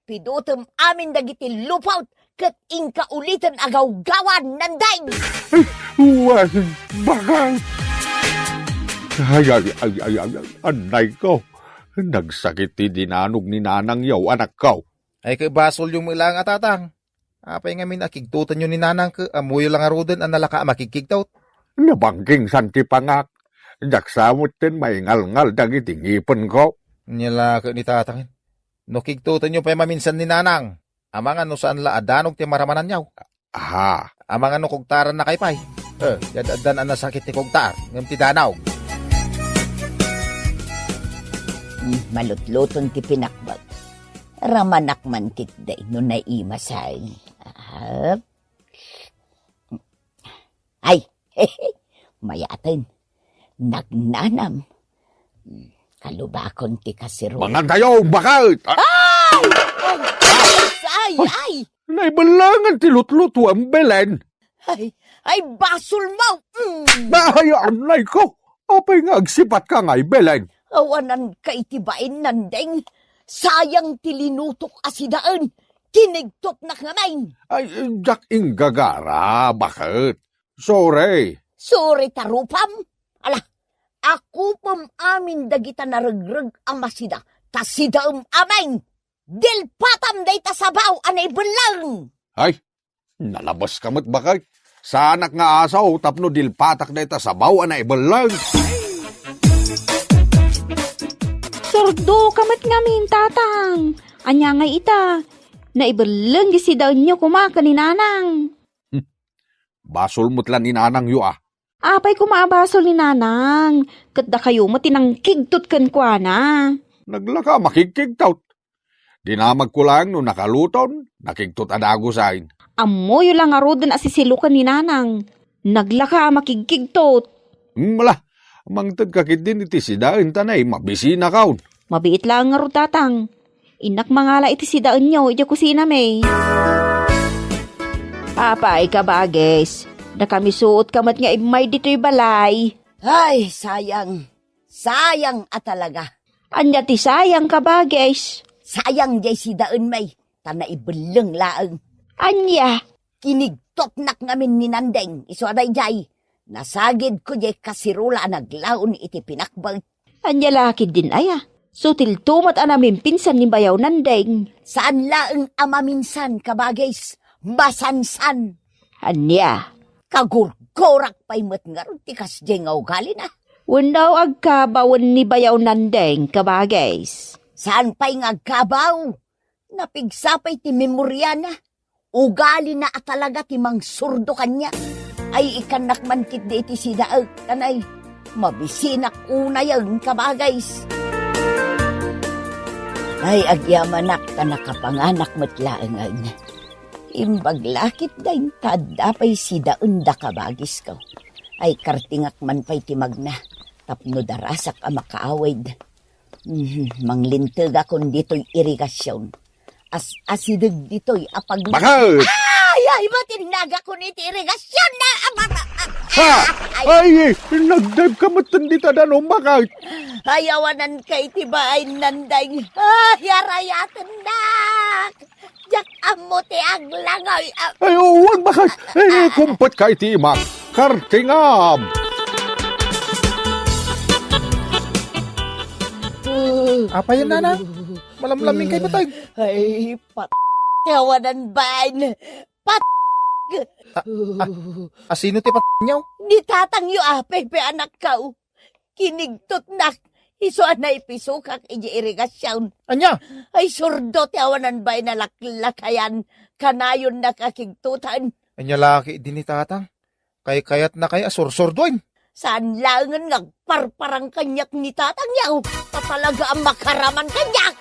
pidutem amin dagiti lupot ket inka uliten a gawgawan, Nandeng. Wen, bakal. Ay, ay, ay, ay, ay, ay, anay ko. Nagsakit ti dinanog ni nanangyo, anakko. Ay, ket basolyo met laeng a tatang. Apay ngamin a kigtotenyo ni nanang ket ammoyo la ngaruden a nalaka a makigkigtot? Nabangkingsan ti pangak. Diak sa metten maingalngal dagiti ngipenko. Ania la ket ni tatang. No kigtotenyo pay maminsan ni nanang, amangan no saan la a danog ti maramananyo. Aha. Amangan no kugtarannakay pay. Eh, di addan a nasakit ti kugtar, ngem ti danog. Hmm, malutluton ti pinakbag. Ramanak man ketdi no naimasen. Ah. Ay, mayaten. Nagnanam. Hmm, kalubakon ti kasirol. Mangan tayo, bakit? Ah! Ay! Ay! Ay! Ay! Naibellengen ti lutlutuem, Belen. Ay, ay, basolmo! Mm. Ay, anay ko! Apay nga agsipatka ngay, Belen? Awananka iti bain, Nandeng. Sayang ti linutok a sidaen. Kinigtotnak ngamin. Ay, diak inggagara, bakit? Sorry. Sorry ta rupam? Ala, akupem amin dagita naregreg a masida, ta sidaem amin. Dilpatam dayta sabaw a naibelleng. Ay, nalabaska met, bakit? Saanak nga asaw tapno dilpatak dayta sabaw a naibelleng. Surdoka met ngamin, tatang. Ania ngay ita? Naibelleng di sidaenyo koma ken ni nanang. Hmm. Basol met la ni nanangyo, a. Apay koma a basol ni nanang? Ket dakayo met ti nangkigtot kenkuana. Naglaka a makigkigtot. Dinamagko laeng no nakaluton, nakigtot a dagusen. Ammoyo la ngaruden a sisiloken ni nanang. Naglaka a makigkigtot. Hmm, ala, mangtedka ketdin iti sidaen ta nay, mabisinakon. Mabiit laeng ngarud, tatang. Innak mangala iti sidaenyo idiay kusinami. Apay, kabagis, nakamisuotka met nga immay ditoy balay. Ay, sayang. Sayang a talaga. Ania ti sayang, kabagis? Sayang jay sidaenmi, ta naibelleng laeng. Ania? Kinigtotnak ngamin ni Nandeng, isu a daydiay. Nasagidko jay kasirola a naglaon iti pinakbet. Ania la ketdin aya? Sutilto met a namimpinsan ni bayaw, Nandeng. Saan laeng a maminsan, kabagis. Masansan. Ania? Kagurgurak pay met ngarud ti kasdiay nga ugalina. Wenno agkabawen ni bayaw Nandeng, kabagis? Saan pay nga agkabaw? Napigsa pay ti memoriana. Ugalina a talaga ti mangsurdo kaniak. Ay, ikkannak man ketdi iti sidaek, kanay. Mabisinak unayen, kabagis. Ay, agyamanak ta nakapanganak met laengen. Imbag la ketdin ta adda pay sidaenda, kabagisko. Ay, kartingak man pay ti magna tapno darasak a makaawid. Mhm, manglintegakon ditoy irigasion. As-asideg ditoy a pag- Bakit? Ay, ay, matinnagakon iti irigasion na, ah, ah, ah, ah, Ha! ay. Ay, nagdive ka met dita danum, bakit? Ay, awanan ka iti baay, Nandeng. Ay, arayatennak. Diak ammo ti aglangoy, ah. Ay, wen, bakit? Eh, kumpet ka iti imak. Kartingam! Apay, Nana? Malamlaming kay patay. Ay, pat-, ti awanan bain. Pat-, A, a, asino ti pat-, niyo? Ni tatangyo, apay, pe, anakko. Kinigtotnak, isu a naipisokak idiay irigasion. Ania? Ay, surdo ti awanan bain a laklakayan, kanayonnak a kigtotan. Ania la ketdi ni tatang? Kaykayatna kay a sursurdoen? Saan laengen nga agparparang kaniak ni tatangyo, ta talaga a makaraman kaniak!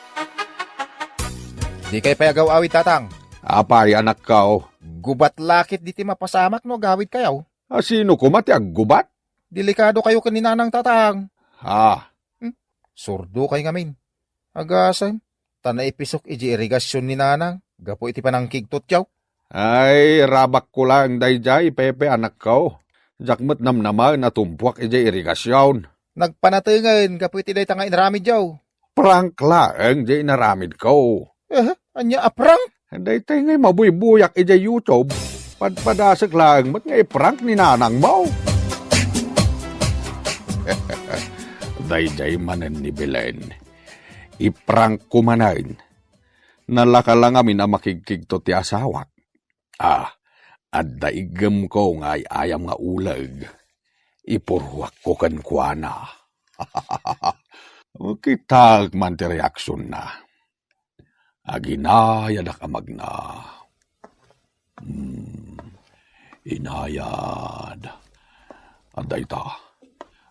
Dikay pay agaw-awid, tatang. Apay, anakko? Gubat la ketdi ti mapasamak no agawidkayo. Asino koma ti aggubat? Delikadokayo ken ni nanang, tatang. Ha? Hmm? Surdo kay ngamin. Agasem, ta naipisok idiay irigasion ni nanang gapu iti panangkigtotyo. Ay, rabakko laeng daydiay, Pepe, anakko. Diak met namnamaen a tumpuak idiay irigasion. Nagpanatengen gapu iti dayta nga inaramidyo. Prank laeng diay inaramidko. Eh, ania a prank? Daytoy ngay mabuybuyak idiay YouTube, padpadasek laeng met nga i-prank ni nanangmo. Daydiay manen ni Belen. I-prank ko manen. Nalaka la ngamin a makigkigtot ti asawak. Ah, adda iggemko nga ay-ayam nga uleg. Ipuruakko kenkuana. Kitaek man ti reaksionna. Aginayadak a magna. Hmm, inayad. Adda ita,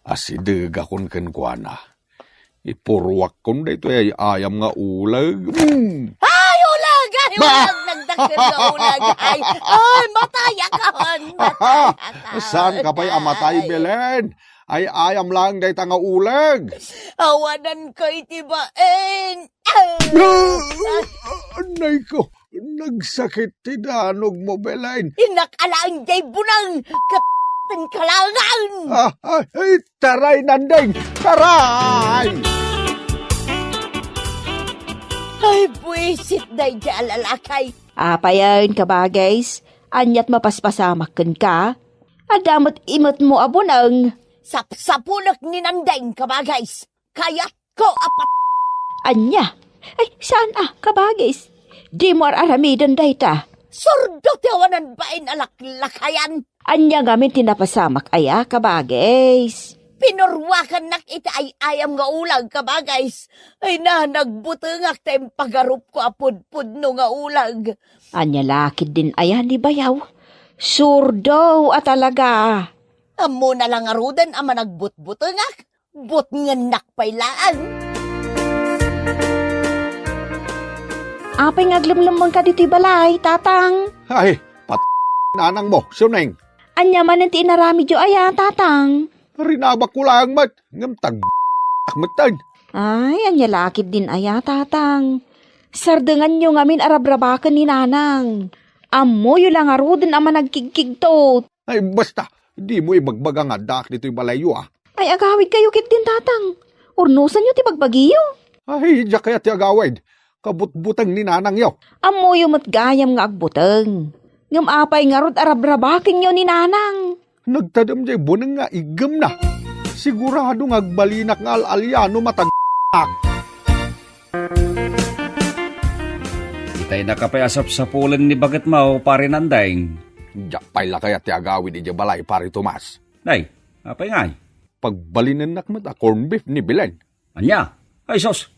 asidegakon kenkuana. Ipuruakkon daytoy ay-ayam nga uleg. Hmm. Ay, uleg! Ay, Ba! Uleg! Nagdakkel nga uleg! Ay, ay, matayakon! Matayakon! Saan ka pay a matay, Ay. Belen? Ay-ayam laeng dayta nga uleg. Awananko iti bain. Ah! Anay ko, nagsakit ti danogmo, Belen. Innak alaen jay bunang, ket ten kalangan. Ah, ah, ay, taray, Nandeng, taray! Ay, buisit dayjay a lalakay. Apayen, kabagis, aniat mapaspasamak kenka? Adda met imetmo a bunang. Sapsapulek ni Nandeng, kabagis. Kayatko a pat- Ania? Ay, saan a, kabagis? Dimo ar-aramiden dayta. Surdo ti awanan bain a laklakayan. Ania ngamin ti napasamak aya, kabagis? Pinuruakannak iti ay-ayam nga uleg, kabagis. Ay na, nagbutengak ta impagarupko a pudpudno nga uleg. Ania la ketdin aya ni bayaw? Surdo a talaga. Ammona la ngaruden a managbutbutengak? Butngennak pay laeng. Apay nga aglemlemmengka ditoy balay, Tatang? Ay, pat-, nanangmo, Suneng. Ania manen ti inaramidyo aya, Tatang? Rinabakko laeng met, ngem tag-, metten. Ay, ania la ketdin aya, Tatang? Sardenganyo ngamin a rabrabaken ni Nanang. Ammoyo la ngaruden a managkigkigtot. Ay, basta, dimo ibagbaga nga addaak ditoy balayyo, a. Ay, agawidkayo ketdin, Tatang. Urnosanyo ti bagbagiyo. Ay, diak kayat ti agawid. Kabutbuteng ni nanangyo. Ammoyo met gayam nga agbuteng. Ngem apay ngarud a rabrabakenyo ni Nanang? Nagtadem jay buneng nga iggemna. Sigurado nga agbalinak nga al-alia no matag-ak. Itay na ka pay a sapsapulen ni baketmo, Pare Nandeng. Diak pay la kayat ti agawid idiay balay, Pare Tomas. Nay, apay ngay? Pagbalinennak met a corned beef ni Belen. Ania? Ay sus,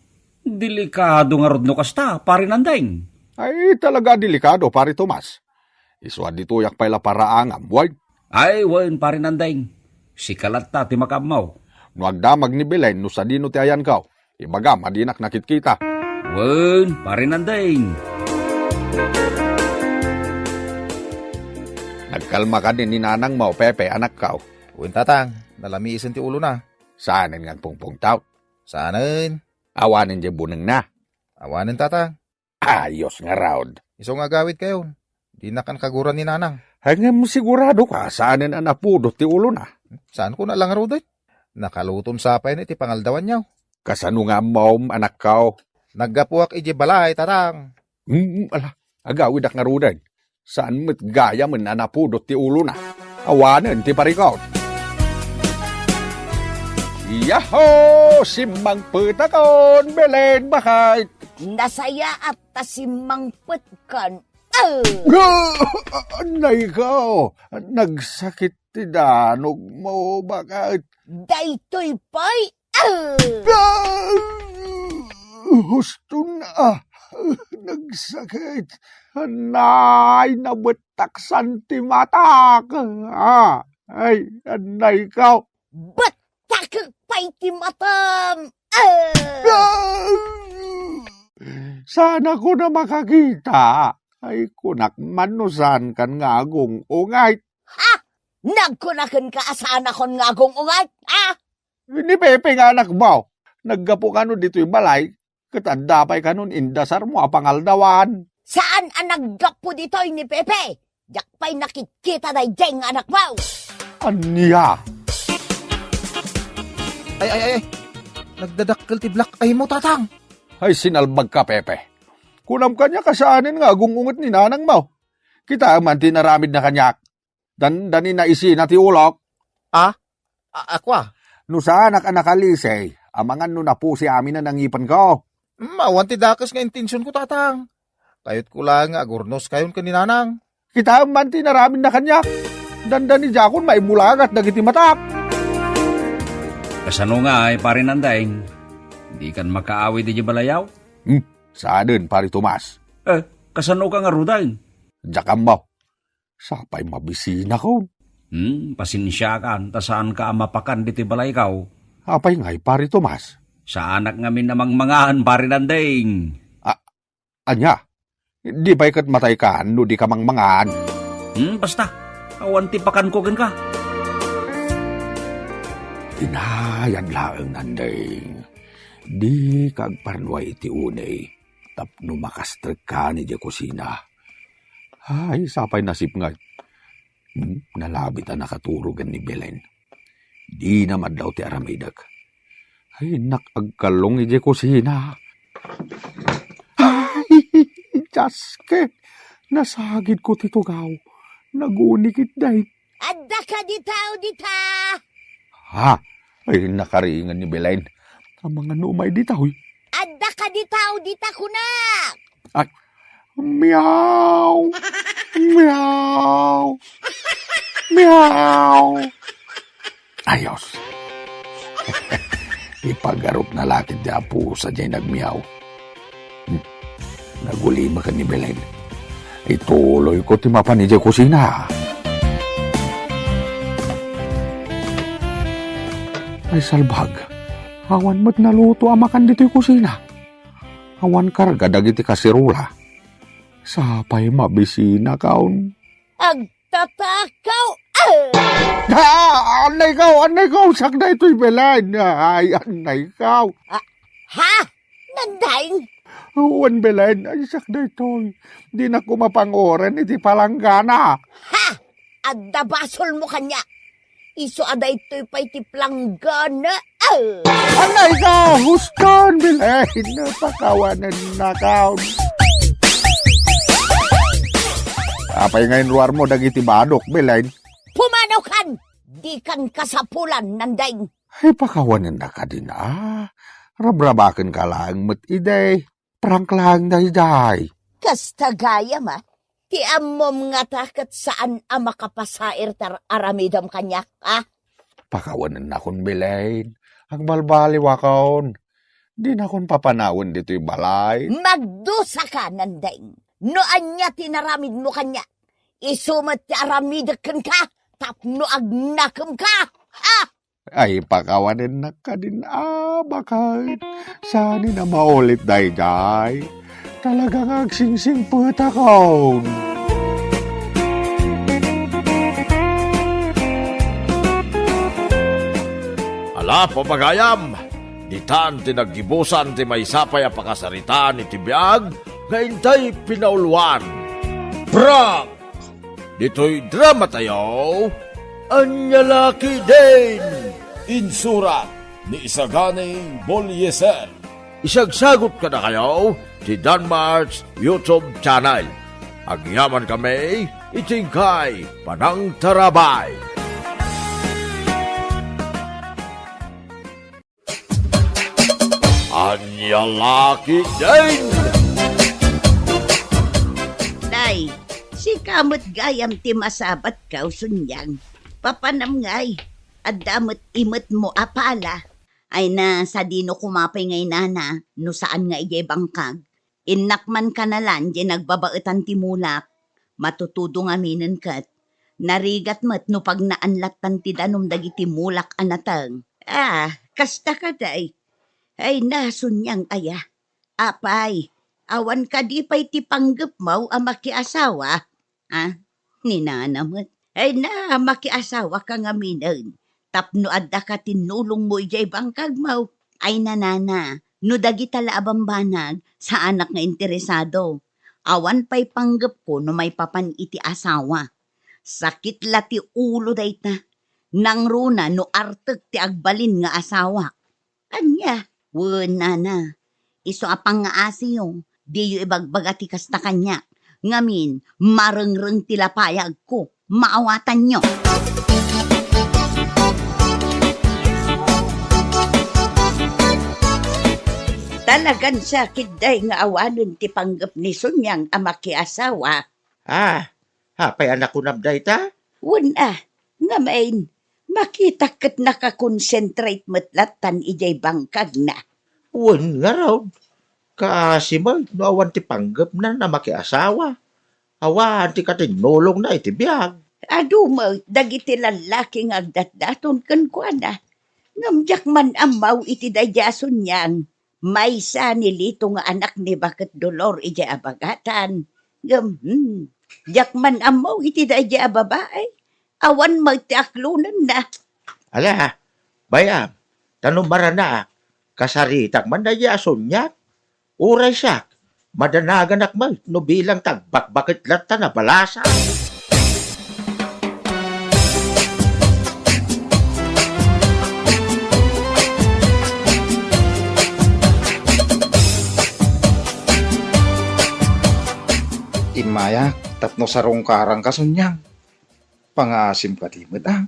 delikado ngarud no kasta, Pari Nandeng. Ay, talaga delikado, Pari Tomas. Isu a ditoyak pay la paraangam, wen? Ay, wen, Pari Nandeng. Sika latta ti makaammo. No agdamag ni Belen no sadino ti ayanko, ibagam a dinak nakitkita. Wen, Pari Nandeng. Nagkalma kadi ni nanangmo, Pepe, anakko? Wen, tatang, nalamiisen ti ulona. Saanen nga agpungpungtaw? Saanen. Awanen diay bunengna? Awanen, tatang. Ayos ngarud. Isu nga agawidkayon. Dinak a nakaguran ni nanang. Ngem siguradoka, saanen a napudot ti ulona? Saanko a langaruden. Nakalutom sa pay iti pangaldawanyo. Kasano nga ammom, anakko? Naggapuak idiay balay, tatang. Hmm, ala, agawidak ngaruden. Saan met gayamen a napudot ti ulona. Awanen ti parikut. Yahoo! Simmangpetakon, Belen, baket! Nasayaat ta simmangpetkan. Ah! Ah, anay ko, nagsakit ti danogmo, baket. Daytoy pay. Ah! Ah! Huston, ah, nagsakit. Anay, nabettaksan ti matak. Ah, ay, anay ko. Bettakek pay ti matam. Ah! Ah! Saanakon a makakita. Ay, kunak man no saankan nga agung-unget. Ha? Nagkunakenka a saanakon nga agung-unget? Ha? Ni Pepe nga anakmo. Naggapu kano ditoy balay, ket adda pay kanon indasarmo a pangaldawan. Saan a naggapu ditoy ni Pepe? Diak pay nakitkita daydiay nga anakmo. Ania? Ay, ay, ay, ay. Nagdadakkel ti black eye mo, tatang. Ay, sinalbagka, Pepe. Kunam kaniak a saanen nga agung-unget ni nanangmo. Kitaem man ti inaramidna kaniak. Dandani naisina ti ulok. Ah? A-, ako, ah? No saanak a nakalisi, amangan no napusi amin a nangipenko. Mm, awan ti dakes nga intensionko, tatang. Kayatko laeng nga agurnoskayon ken ni nanang. Kitaem man ti inaramidna kaniak. Dandani diakon maimbulagat dagiti matak. Kasano ngay, Pari Nandeng? Dikan makaawid idiay balayaw? Hmm, saanen, Pari Tomas. Eh, kasanoka ngaruden? Diak ammo. Sapay mabisinakon. Hmm, pasensiakan, ta saanka a mapakan ditoy balayko. Apay ngay, Pari Tomas? Saanak ngamin a mangmangan, Pari Nandeng. A-, ania? Di pay ket mataykan no dika mangmangan? Hmm, basta. Awan ti pakanko kenka. Inayad laeng, Nandeng. Dika agparnuay iti uni tapno makastrekkan idiay kusina. Ay, sapay nasipnget. Hmm, nalabit a nakaturogen ni Belen. Dina madlaw ti aramidek. Ay, innak agkallong idiay kusina. Ay, Dios ket, nasagidko ti tugaw. Naguni ketdi. Adda kadi tao dita? Ha? Ay, nakaringan ni Belen. Amangan no umay dita, huy. Adda kadi tao dita, kunak? Ay, miau! Miau! Miau! Ayos. Ipagarupna la ketdi a pusa diay nagmiau. Hmm. Nagulima ken ni Belen. Ituloyko ti mapan idiay kusina. Ay, salbag. Awan met naluto a makan ditoy kusina. Awan karga dagiti kaserola. Sapay mabisinakon. Agtatakaw! Ah! Ah! Annayko! Annayko! Siak daytoy, Belen! Ay, annayko! Ah, ha? Nandeng? Wen, Belen, ay, siak daytoy. Dinak koma panguren iti palanggana. Ha? Adda basolmo kaniak. Isu a daytoy pay ti palanggana. Ah! Annayko! Huston, Belen! Pakawanennakon. Apay nga inruarmo dagiti badok, Belen? Pumanaw kan! Dikan kasapulan, Nandeng. Ay, pakawanennak kadi. Rabrabakenka laeng met idi. Prank laeng daydiay. Kasta gayam, a? Ti ammom ngata ket saan a makapasair ti ar-, aramidem kaniak, a? Pakawanennakon, Belen. Agbalbaliwakon. Dinakon papanawen ditoy balay. Magdusaka, Nandeng. No ania ti naramidmo kaniak, isu met ti aramidek kenka tapno agnakemka. Ha? Ay, pakawanennak kadin a baket. Saan a maulit daydiay. Talaga nga agsingsingpetakon. Ala, papagayam, ditan ti naggibusan ti maysa pay a pakasaritaan iti biag nga intay pinauluan. Prank! Ditoy drama tayo, Ania La Ketdin! Insurat ni Isagani Bolieser. Isagsagut kadakayo ti Danmart's YouTube channel. Agyaman kami iti inkay panangtarabay. Ania La Ketdin! Day, sika met gayam ti masabatko, Suniang. Papanam ngay, adda met imetmo a pala. Ay na, sadino koma pay ngay, nana, no saan nga idiay bangkag. Innak man kanalan diay nagbabaetan ti mulak, matutudo ngaminen ket narigat met no pagnaan lattan ti danum dagiti mulak a nateng. Ah, kasta kadi. Ay na, Suniang aya. Apay, awan kadi pay ti panggepmo a makiasawa? Ah, ni nana met. Ay na, makiasawaka ngaminen tapno addaka tinnulongmo idiay bangkagmo. Ay na, nana, no dagita la a bambanag, saanak nga interesado. Awan pay panggepko no maipapan iti asawa. Sakit la ti ulo dayta. Nangruna no artek ti agbalin nga asawak. Ania? Wen, nana. Isu a pangngaasiyo, diyo ibagbaga ti kasta kaniak. Ngamin, marengreng ti lapayagko. Maawatanyo. Talagan sakit, day, nga awanen ti panggep ni Suniang a makiasawa. Ah, apay a nakunam dayta? Wen a, ngamin, makitak ket nakakonsentrate met lattan idiay bangkagna. Wen ngarud, kaasi met no awan ti panggepna a makiasawa. Awan ti katinnulongna iti biag. Adu met dagiti lallaki nga agdatdaton kenkuana. Ngem diak man ammo iti daydiay a Suniang. Maysa ni Lito nga anak ni Baket Dolor idiay Abagatan. Ngem, hmm, diak man ammo iti daydiay a babai. Awan met ti aklonenna. Ala, bay-am, ta no maranaak, kasaritak man daydiay a Suniang. Uray siak, madanaganak met no bilang ti agbakbaket latta a balasa. Immayak tapno sarungkarangka, Suniang. Pangaasim kadi met, a?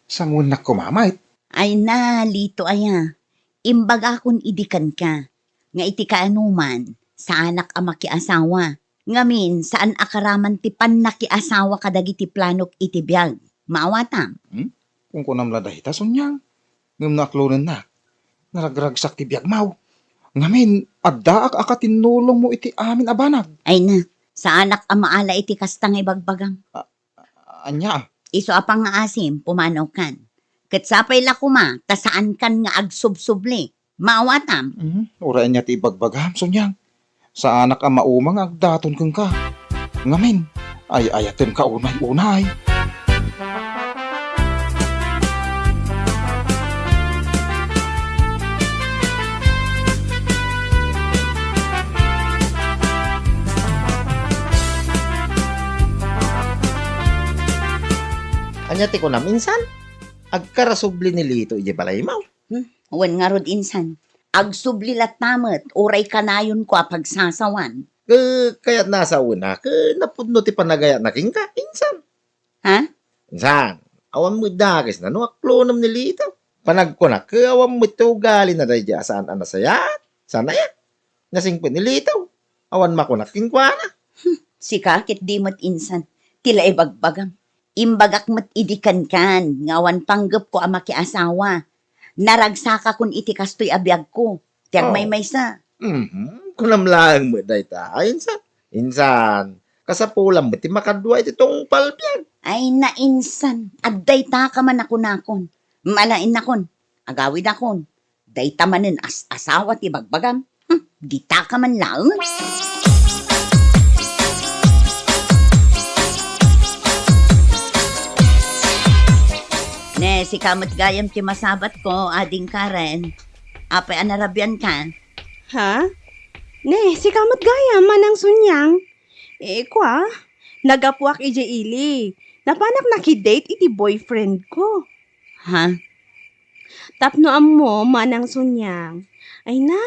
Sanguennak koma met. Ay na, Lito aya. Imbagakon idi kenka, nga iti kaanoman, saanak a makiasawa. Ngamin, saan a karaman ti pannakiasawa kadagiti planok iti biag. Maawatam? Hmm? Kunkunam la dayta, Suniang. Ngem no aklonennak, naragragsak ti biagmo. Ngamin, addaak a katinnulongmo iti amin a banag. Ay na, saanak a maala iti kasta nga ibagbagam. A-, ania? Isu a pangaasim, pumanaw kan. Ket sapay la koma, ta saan kan nga agsubsubli. Maawatam? Mhm. Uray ania ti ibagbagam, Suniang. Saanak a mauma nga agdaton kenka. Ngamin, ay-ayatenka unay-unay. Ania ti kunam, insan? Agkarasubli ni Lito idiay balaymo? Hmm, wen ngarud, insan. Agsubli latta met, uray kanayonko a pagsasawan. Ke-, kayatna a sawen a, ke napudno ti panagayatna kenka, insan. Ha? Insan, awan met dakesna no aklonem ni Lito. Panagkunak, ke awan met ti ugalina daydiay a saan a nasayaat. Saan aya? Nasingpet ni Lito. Awan makunak kenkuana. Hmm, sika ket di met, insan. Ti la ibagbagam. Imbagak met idi kenkan nga awan panggepko a makiasawa. Naragsakakon iti kastoy a biagko. Ti Oh. agmaymaysa. Mhm. Kunam laeng met dayta. Ay, insan. Insan, kasapulam met ti makadua iti tungpal biag. Ay, nainsan. Adda itaka man a kunakon. Mala, innakon. Agawidakon. Dayta manen as-asawa ti bagbagam. Hmm, ditaka man laeng. Ne, sika met gayam ti masabatko, Ading Karen. Apay a narabianka? Ha? Ne, sika met gayam, Manang Sunyang. Eh, kua, naggapuak idiay ili. Napanak nakidate iti boyfriend ko. Ha? Tapno ammo, Manang Sunyang. Ay na,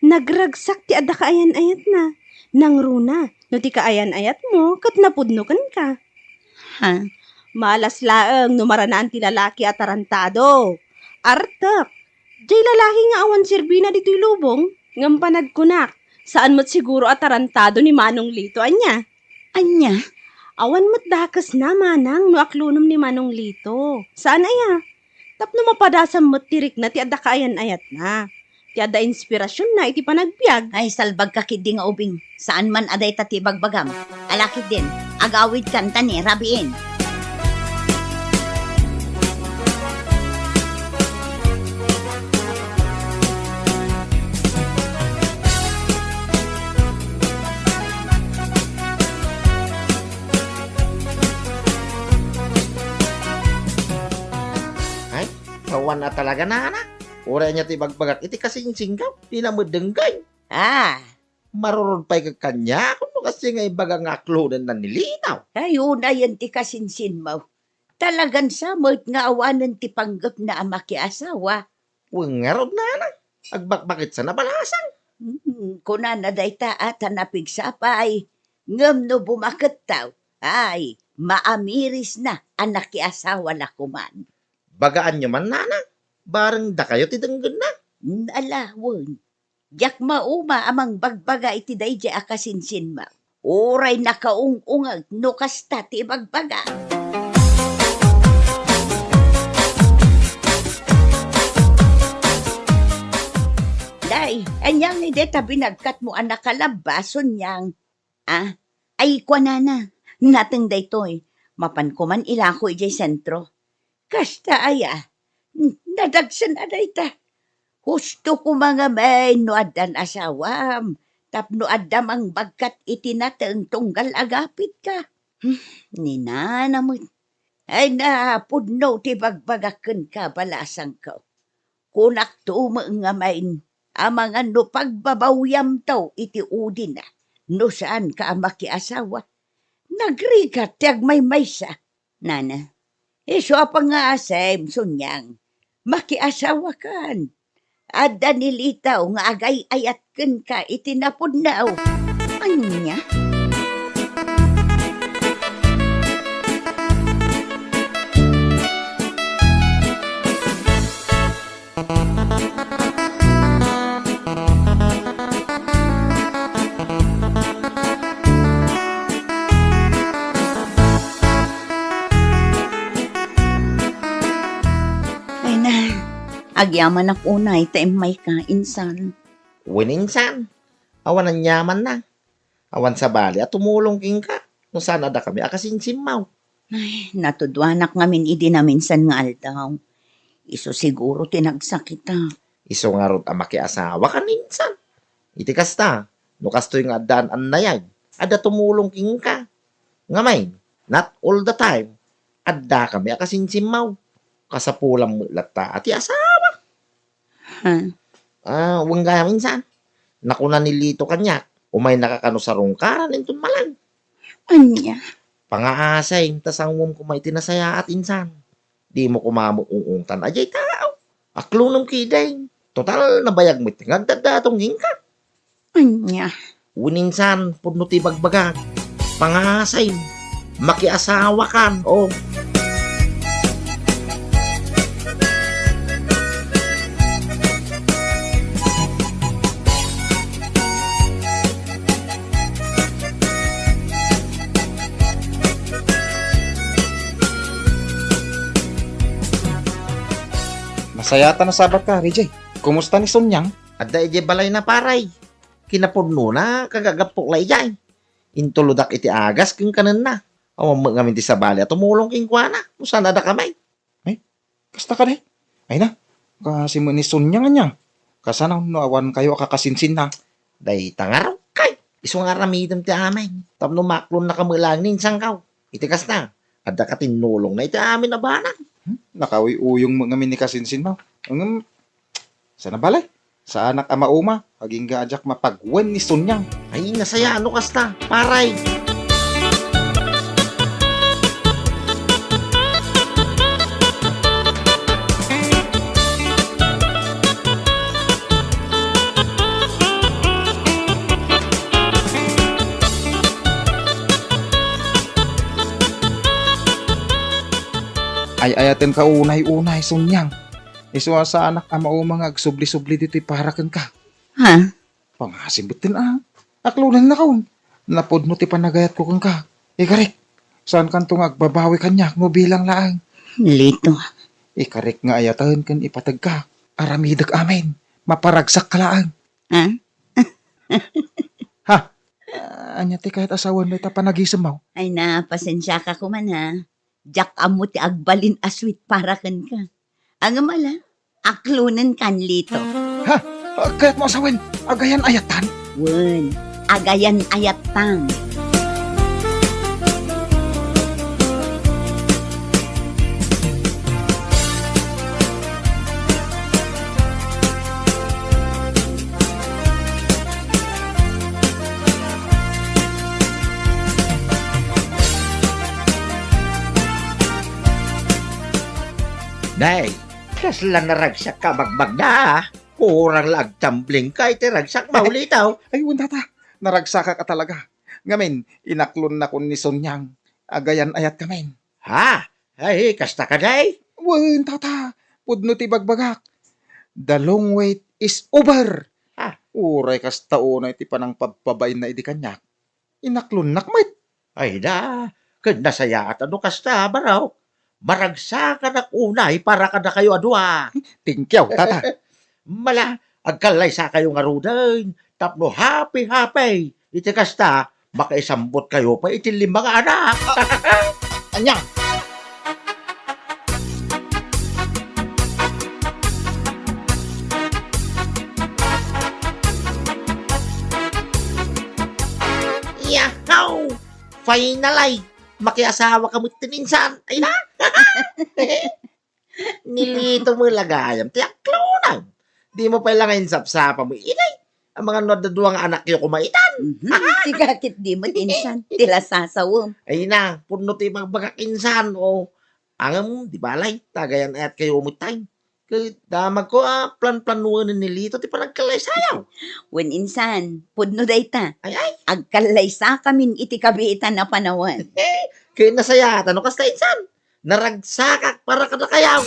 nagragsak ti adda kaayan-ayatna. Nangruna, no ti kaayan-ayatmo, ket napudno kenka. Ha? Malas laeng no maranaan ti lalaki a tarantado. Artek. Diay lalaki nga awan serbina ditoy lubong, ngem panagkunak, saan met siguro a tarantado ni Manong Lito, ania? Ania? Awan met dakesna, Manang, no aklonem ni Manong Lito. Saan aya? Tapno mapadasam met ti rikna ti adda kaayan-ayatna. Ti adda inspirasionna iti panagbiag. Ay, salbagka ketdi nga ubing. Saan man a dayta ti ibagbagam. Ala ketdin, agawidkan ta ni rabiin. Ay, awan a talaga, nana. Uray ania ti ibagbagak iti kasinsinko, dina met denggen. Ah. Marurod pay ket kaniak, no kasdi nga ibaga nga aklonenna ni Lito. Ay, unayen ti kasinsinmo. Talagan sa met nga awanen ti panggepna a makiasawa. Wen ngarud, nana, agbakbaketsa a balasang. Hmm, kunana dayta a ta napigsa pay, ngem no bumakettaw, ay, maamirisna a nakiasawa la koman. Bagaanyo man, nana, bareng dakayo ti denggenna. Hmm, ala, wen. Diak mauma a mangbagbaga iti daydiay a kasinsinmo. Uray nakaung-ungeg no kasta ti ibagbaga. Day, ania ngay dayta binagkatmo a nakalabba, Sunyang? Ah, ay, kuanana, nateng daytoy. Mapanko man ilako idiay sentro. Kasta aya, nadagsen a dayta. Husto koma ngamin no addan asawam, tapno adda mangbagkat iti nateng tunggal agapitka. Hmm, ni nana met. Ay, napudno ti bagbagak kenka, balasangko. Kunakto met ngamin, amangan no pagbabawiamto iti udina, no saanka a makiasawa. Nagrigat ti agmaymaysa. Nana, isu a pangngaasem, Sunyang, makiasawakan. Adda ni Lito nga agay-ayat kenka iti napudno. Ania? Ay na, agyamanak unay ta immayka, insan. Wen, insan, awan aniamanna. Awan sabali a tumulong kenka no saan a dakami a kasinsimmaw. Ay, natuduanak ngamin idi naminsan nga aldaw. Isu siguro ti nagsakitak. Isu ngarud a makiasawakan, insan. Iti kasta, no kastoy nga addaan annayag, adda tumulong kenka. Ngamin, not all the time, adda kami a kasinsimmaw. Kasapulan met latta a ti asawa. Ha? Ah, wen gayam, insan. Nakuna ni Lito kaniak, umaynaka kano sarungkaran inton malan. Ania? Pangaasay, ta sangom koma iti nasayaat, insan. Dimo koma maung-ungtan a diay tao. Aklonem ketdin. Total, nabayag met nga agdaddatong kenka. Ania? Wen, insan, pudno ti ibagbagak. Pangasim, makiasawakan, o. Tayata nasabatka, Rijay. Kumusta ni Sonyang? Adda idiay balayna, paray. Kinapudnona, kagagapok la idiay. Intulodak iti agas ken kanenna. Awan met ngamin ti sabali a tumulong kenkuana. No saan a dakami. Ay, kasta kadi? Ay na, kasi met ni Sonyang ania. Kasano no awan kayo a kakasinsinna? Dayta ngarud kay, isu nga aramidem ti amin. Tapno maklonnaka met laeng ni insangkaw. Iti kasta, adda katinnulongna iti amin a banag. Hmm? Nakauyuyong met ngamin ni kasinsinmo. Ngem, saan a bale? Saanak a mauma, agingga a diak mapagwen ni Sonyang. Ay, nasayaat no kasta, paray. Ay-ayatenka unay-unay, Sonyang. Isu a saanak a mauma nga agsubli-subli ditoy para kenka. Ha? Pangasim metten a. Aklonennakon. Napudno ti panagayatko kenka. Ikarik, saankanto nga agbabawi kaniak no bilang laeng. Lito. Ikarik nga ayaten ken ipategka. Aramidek amin. Maparagsakka laeng. Ha? Ha? Ah, ania ti kayat a sawen dayta panagisemmo? Ay na, pasensiaka koman ha. Diak ammo ti agbalin a sweet para kenka. Ngem ala, aklonenkan, Lito. Ha? Ah, kayatmo a sawen? Agayan-ayatan? Wen, agayan-ayatan. Nay, kasla naragsakka a bagbagda, ah. Kurang la agtamblingka iti ragsakmo, Lito. Ay, wen, tata. Naragsakak a talaga. Ngamin, inaklonnakon ni Sonyang. Agayan-ayatka ngamin. Ha? Ay, kasta kadi? Wen, tata. Pudno ti bagbagak. The long wait is over. Ha? Uray kasta unay ti panangpabpabainna idi kaniak. Inaklonnak met. Ay na, ket nasayaat a no kasta, barok. Maragsakanak unay para kadakayo a dua. Thank you, tata. Mala, agkallaysakayo ngaruden, tapno happy-happy. Iti kasta, makaisambotkayo pay iti lima nga anak. Ania? Yahoo! Finally! Makiasawaka met ti insan. Ay na! Ni Lito met la gayam ti aklonam. Dimo pay la nga insapsapa met, inay. Amangan no adda dua nga anakyo koma itan. Mhm. Sika ket dimo ti insan. Ti la sasawem. Ay na, pudno ti ibagbagak insan, o. Ngem, di balay, agayan-ayatkayo met tay. Ket damagko a planplanuanen ni Lito ti panagkallaysayaw. Wen insan, pudno dayta. Ay, ay. Agkallaysakamin iti kabiitan a panawen. Ket nasayaat a no kasta insan. Naragsakak para kadakayo.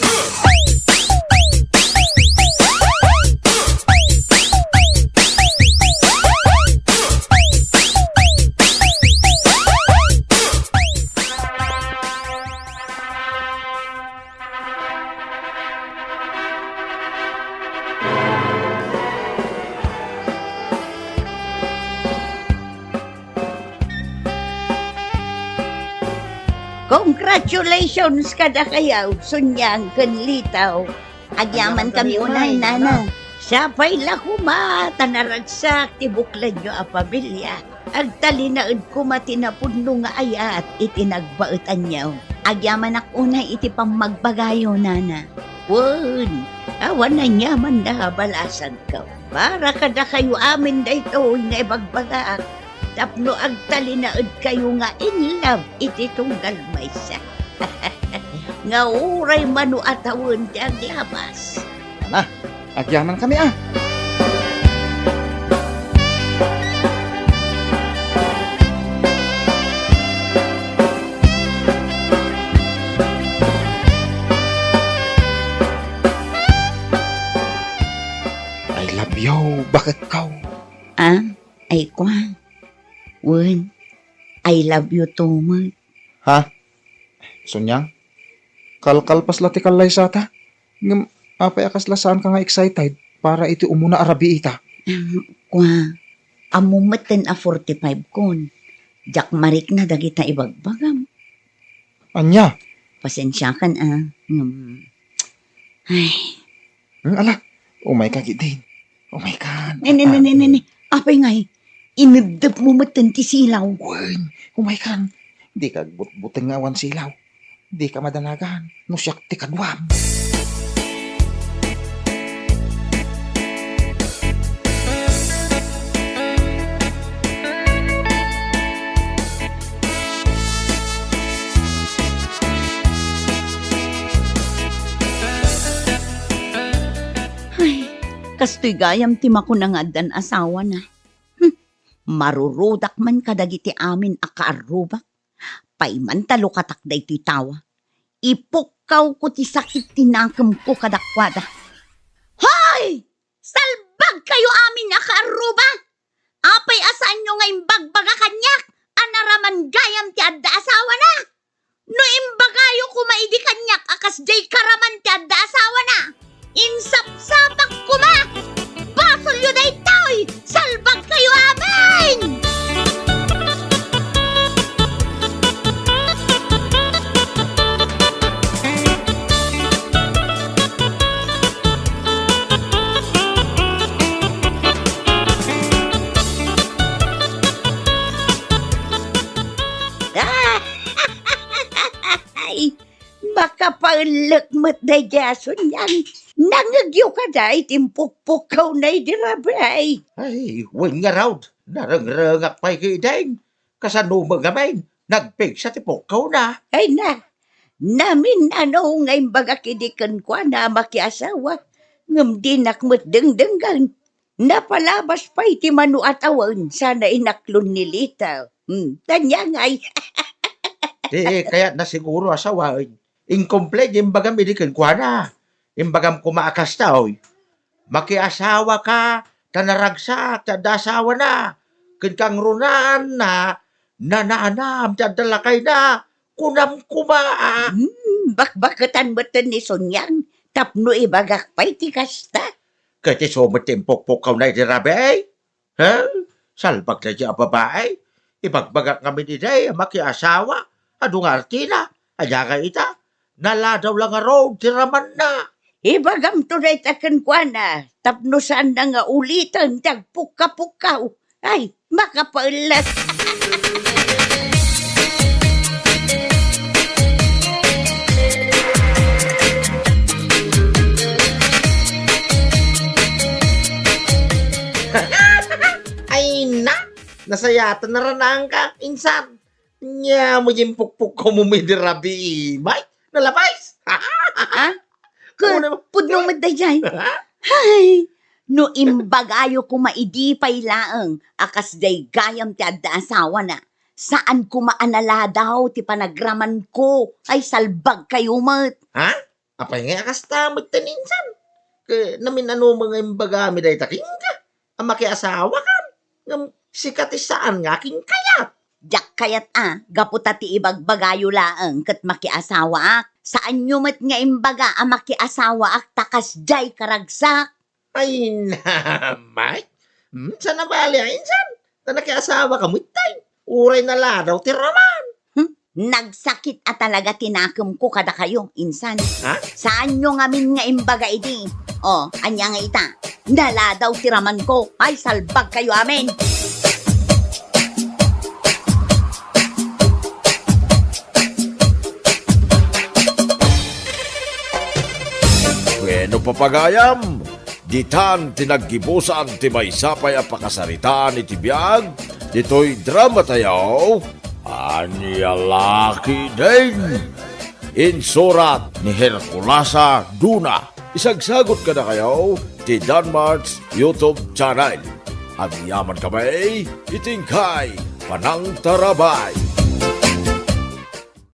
Congratulations kadakayo, Sunyang ken Lito. Agyaman kami unay, Nana. Sapay la koma ta naragsak ti buklanyo a pamilia. Agtalinaed koma ti napudno nga ayat iti nagbaetanyo. Agyamanak unay iti pammagbagayo, Nana. Wen, awan aniaman a balasangko. Para kadakayo amin daytoy nga ibagbagaak tapno agtalinaedkayo nga in love iti tunggal maysa. Nga uray mano a tawen ti aglabas. Ala, agyamankami a. I love you, baketko. Ah, ay kwa. Wen, I love you too much. Ha? Sunyang? Kalkalpas la ti kallaysata. Ngem, Apay a kasla saanka nga excited para iti umuna a rabiita? Ah, kua, ammo metten a forty-five kon. Diak marikna dagita ibagbagam. Ania? Pasensiakan, ah. Hmm. Ay. Hmm, ala, umayka, Gidin. Umayka. Ne, ne, ne, ne, ne, ne. Apay ngay, ineddepmo metten ti silaw. Wen, umaykan. Dika agbutbuteng nga awan silaw. Dika madanagan no siak ti kaduam. Ay, kastoy gayam ti makuna nga addan asawana. Hmm, marurudak man kadagiti amin a kaarrubak. Pay man ta lukatak daytoy tawa. Ipukkawko ti sakit ti nakemko kadakuada. Hoy! Salbagkayo amin a kaarruba! Apay a saanyo nga imbagbaga kaniak a naraman gayam ti adda asawana? No imbagayo koma idi kaniak a kasdiay karaman ti adda asawana, insapsapak koma! Basolyo daytoy! Salbagkayo amin! Ay, makapaellek met daydiay a sunian. Nangngegyo kada iti impukpukkawna idi rabii. Ay, wen ngarud, narengrengak pay ketdin. Kasano met ngamin, nagpigsa ti pukkawna? Ay na, namin-ano nga imbagak idi kenkuana a makiasawa, ngem dinak met dengdenggen. Napalabas pay ti mano a tawen sana inaklon ni Lita. Hmm, ania ngay. Ti kayatna siguro a sawen, inkumple ti imbagam idi kenkuana. Imbagam koma a kasta, oy. Makiasawaka ta naragsak ti adda asawana. Ken kangrunaanna, nananam ti adda lakayna. Kunam koma. Hmm, bakbaketan metten ni Suniang tapno ibagak pay ti kasta. Ket isu met ti impukpukkawna idi rabii? Ha? Salbag daydiay a babai? Ibagbagak ngamin idi a makiasawa, adu nga artina. Ania ngay ita? Naladaw la ngarud ti ramanna. Ibagamto dayta kenkuana tapno saanna nga uliten ti agpukkapukkaw. Ay, makapaellek. Ay na, nasayaat a naranaanka, insan. Ania met diay impukpukkawmo idi rabii, may? Nalabas? Ha? Ket pudno met daydiay. Hay, no imbagayo koma idi pay laeng a kasdiay gayam ti adda asawana, saan koma a naladaw ti panagramanko. Ay, salbagkayo met. Ha? Apay ngay a kasta met ten, insan? Ket namin-ano met nga imbagami dayta kenka a makiasawakan? Ngem sika ti saan nga akinkayat. Diak kayat a, gapu ta ti ibagbagayo laeng ket makiasawaak. Saanyo met nga imbaga a makiasawaak ta kasdiay karagsak. Ay, namay. Hmm, saan a bali a, insan? Ta nakiasawaka met tay. Uray naladaw ti raman. Hmm? Nagsakit a talaga ti nakemko kadakayo, insan. Ha? Saanyo ngamin nga imbaga idi. O, ania nga ita? Naladaw ti ramanko. Ay, salbagkayo amin. Bueno, papagayam, ditan ti naggibusan ti maysa pay a pakasaritaan iti biag ditoy drama tayo, Ania La Ketdin. Insurat ni Herculasa Duna. Isagsagut kadakayo ti Danmart's YouTube channel. Agyamankami iti inkay panangtarabay.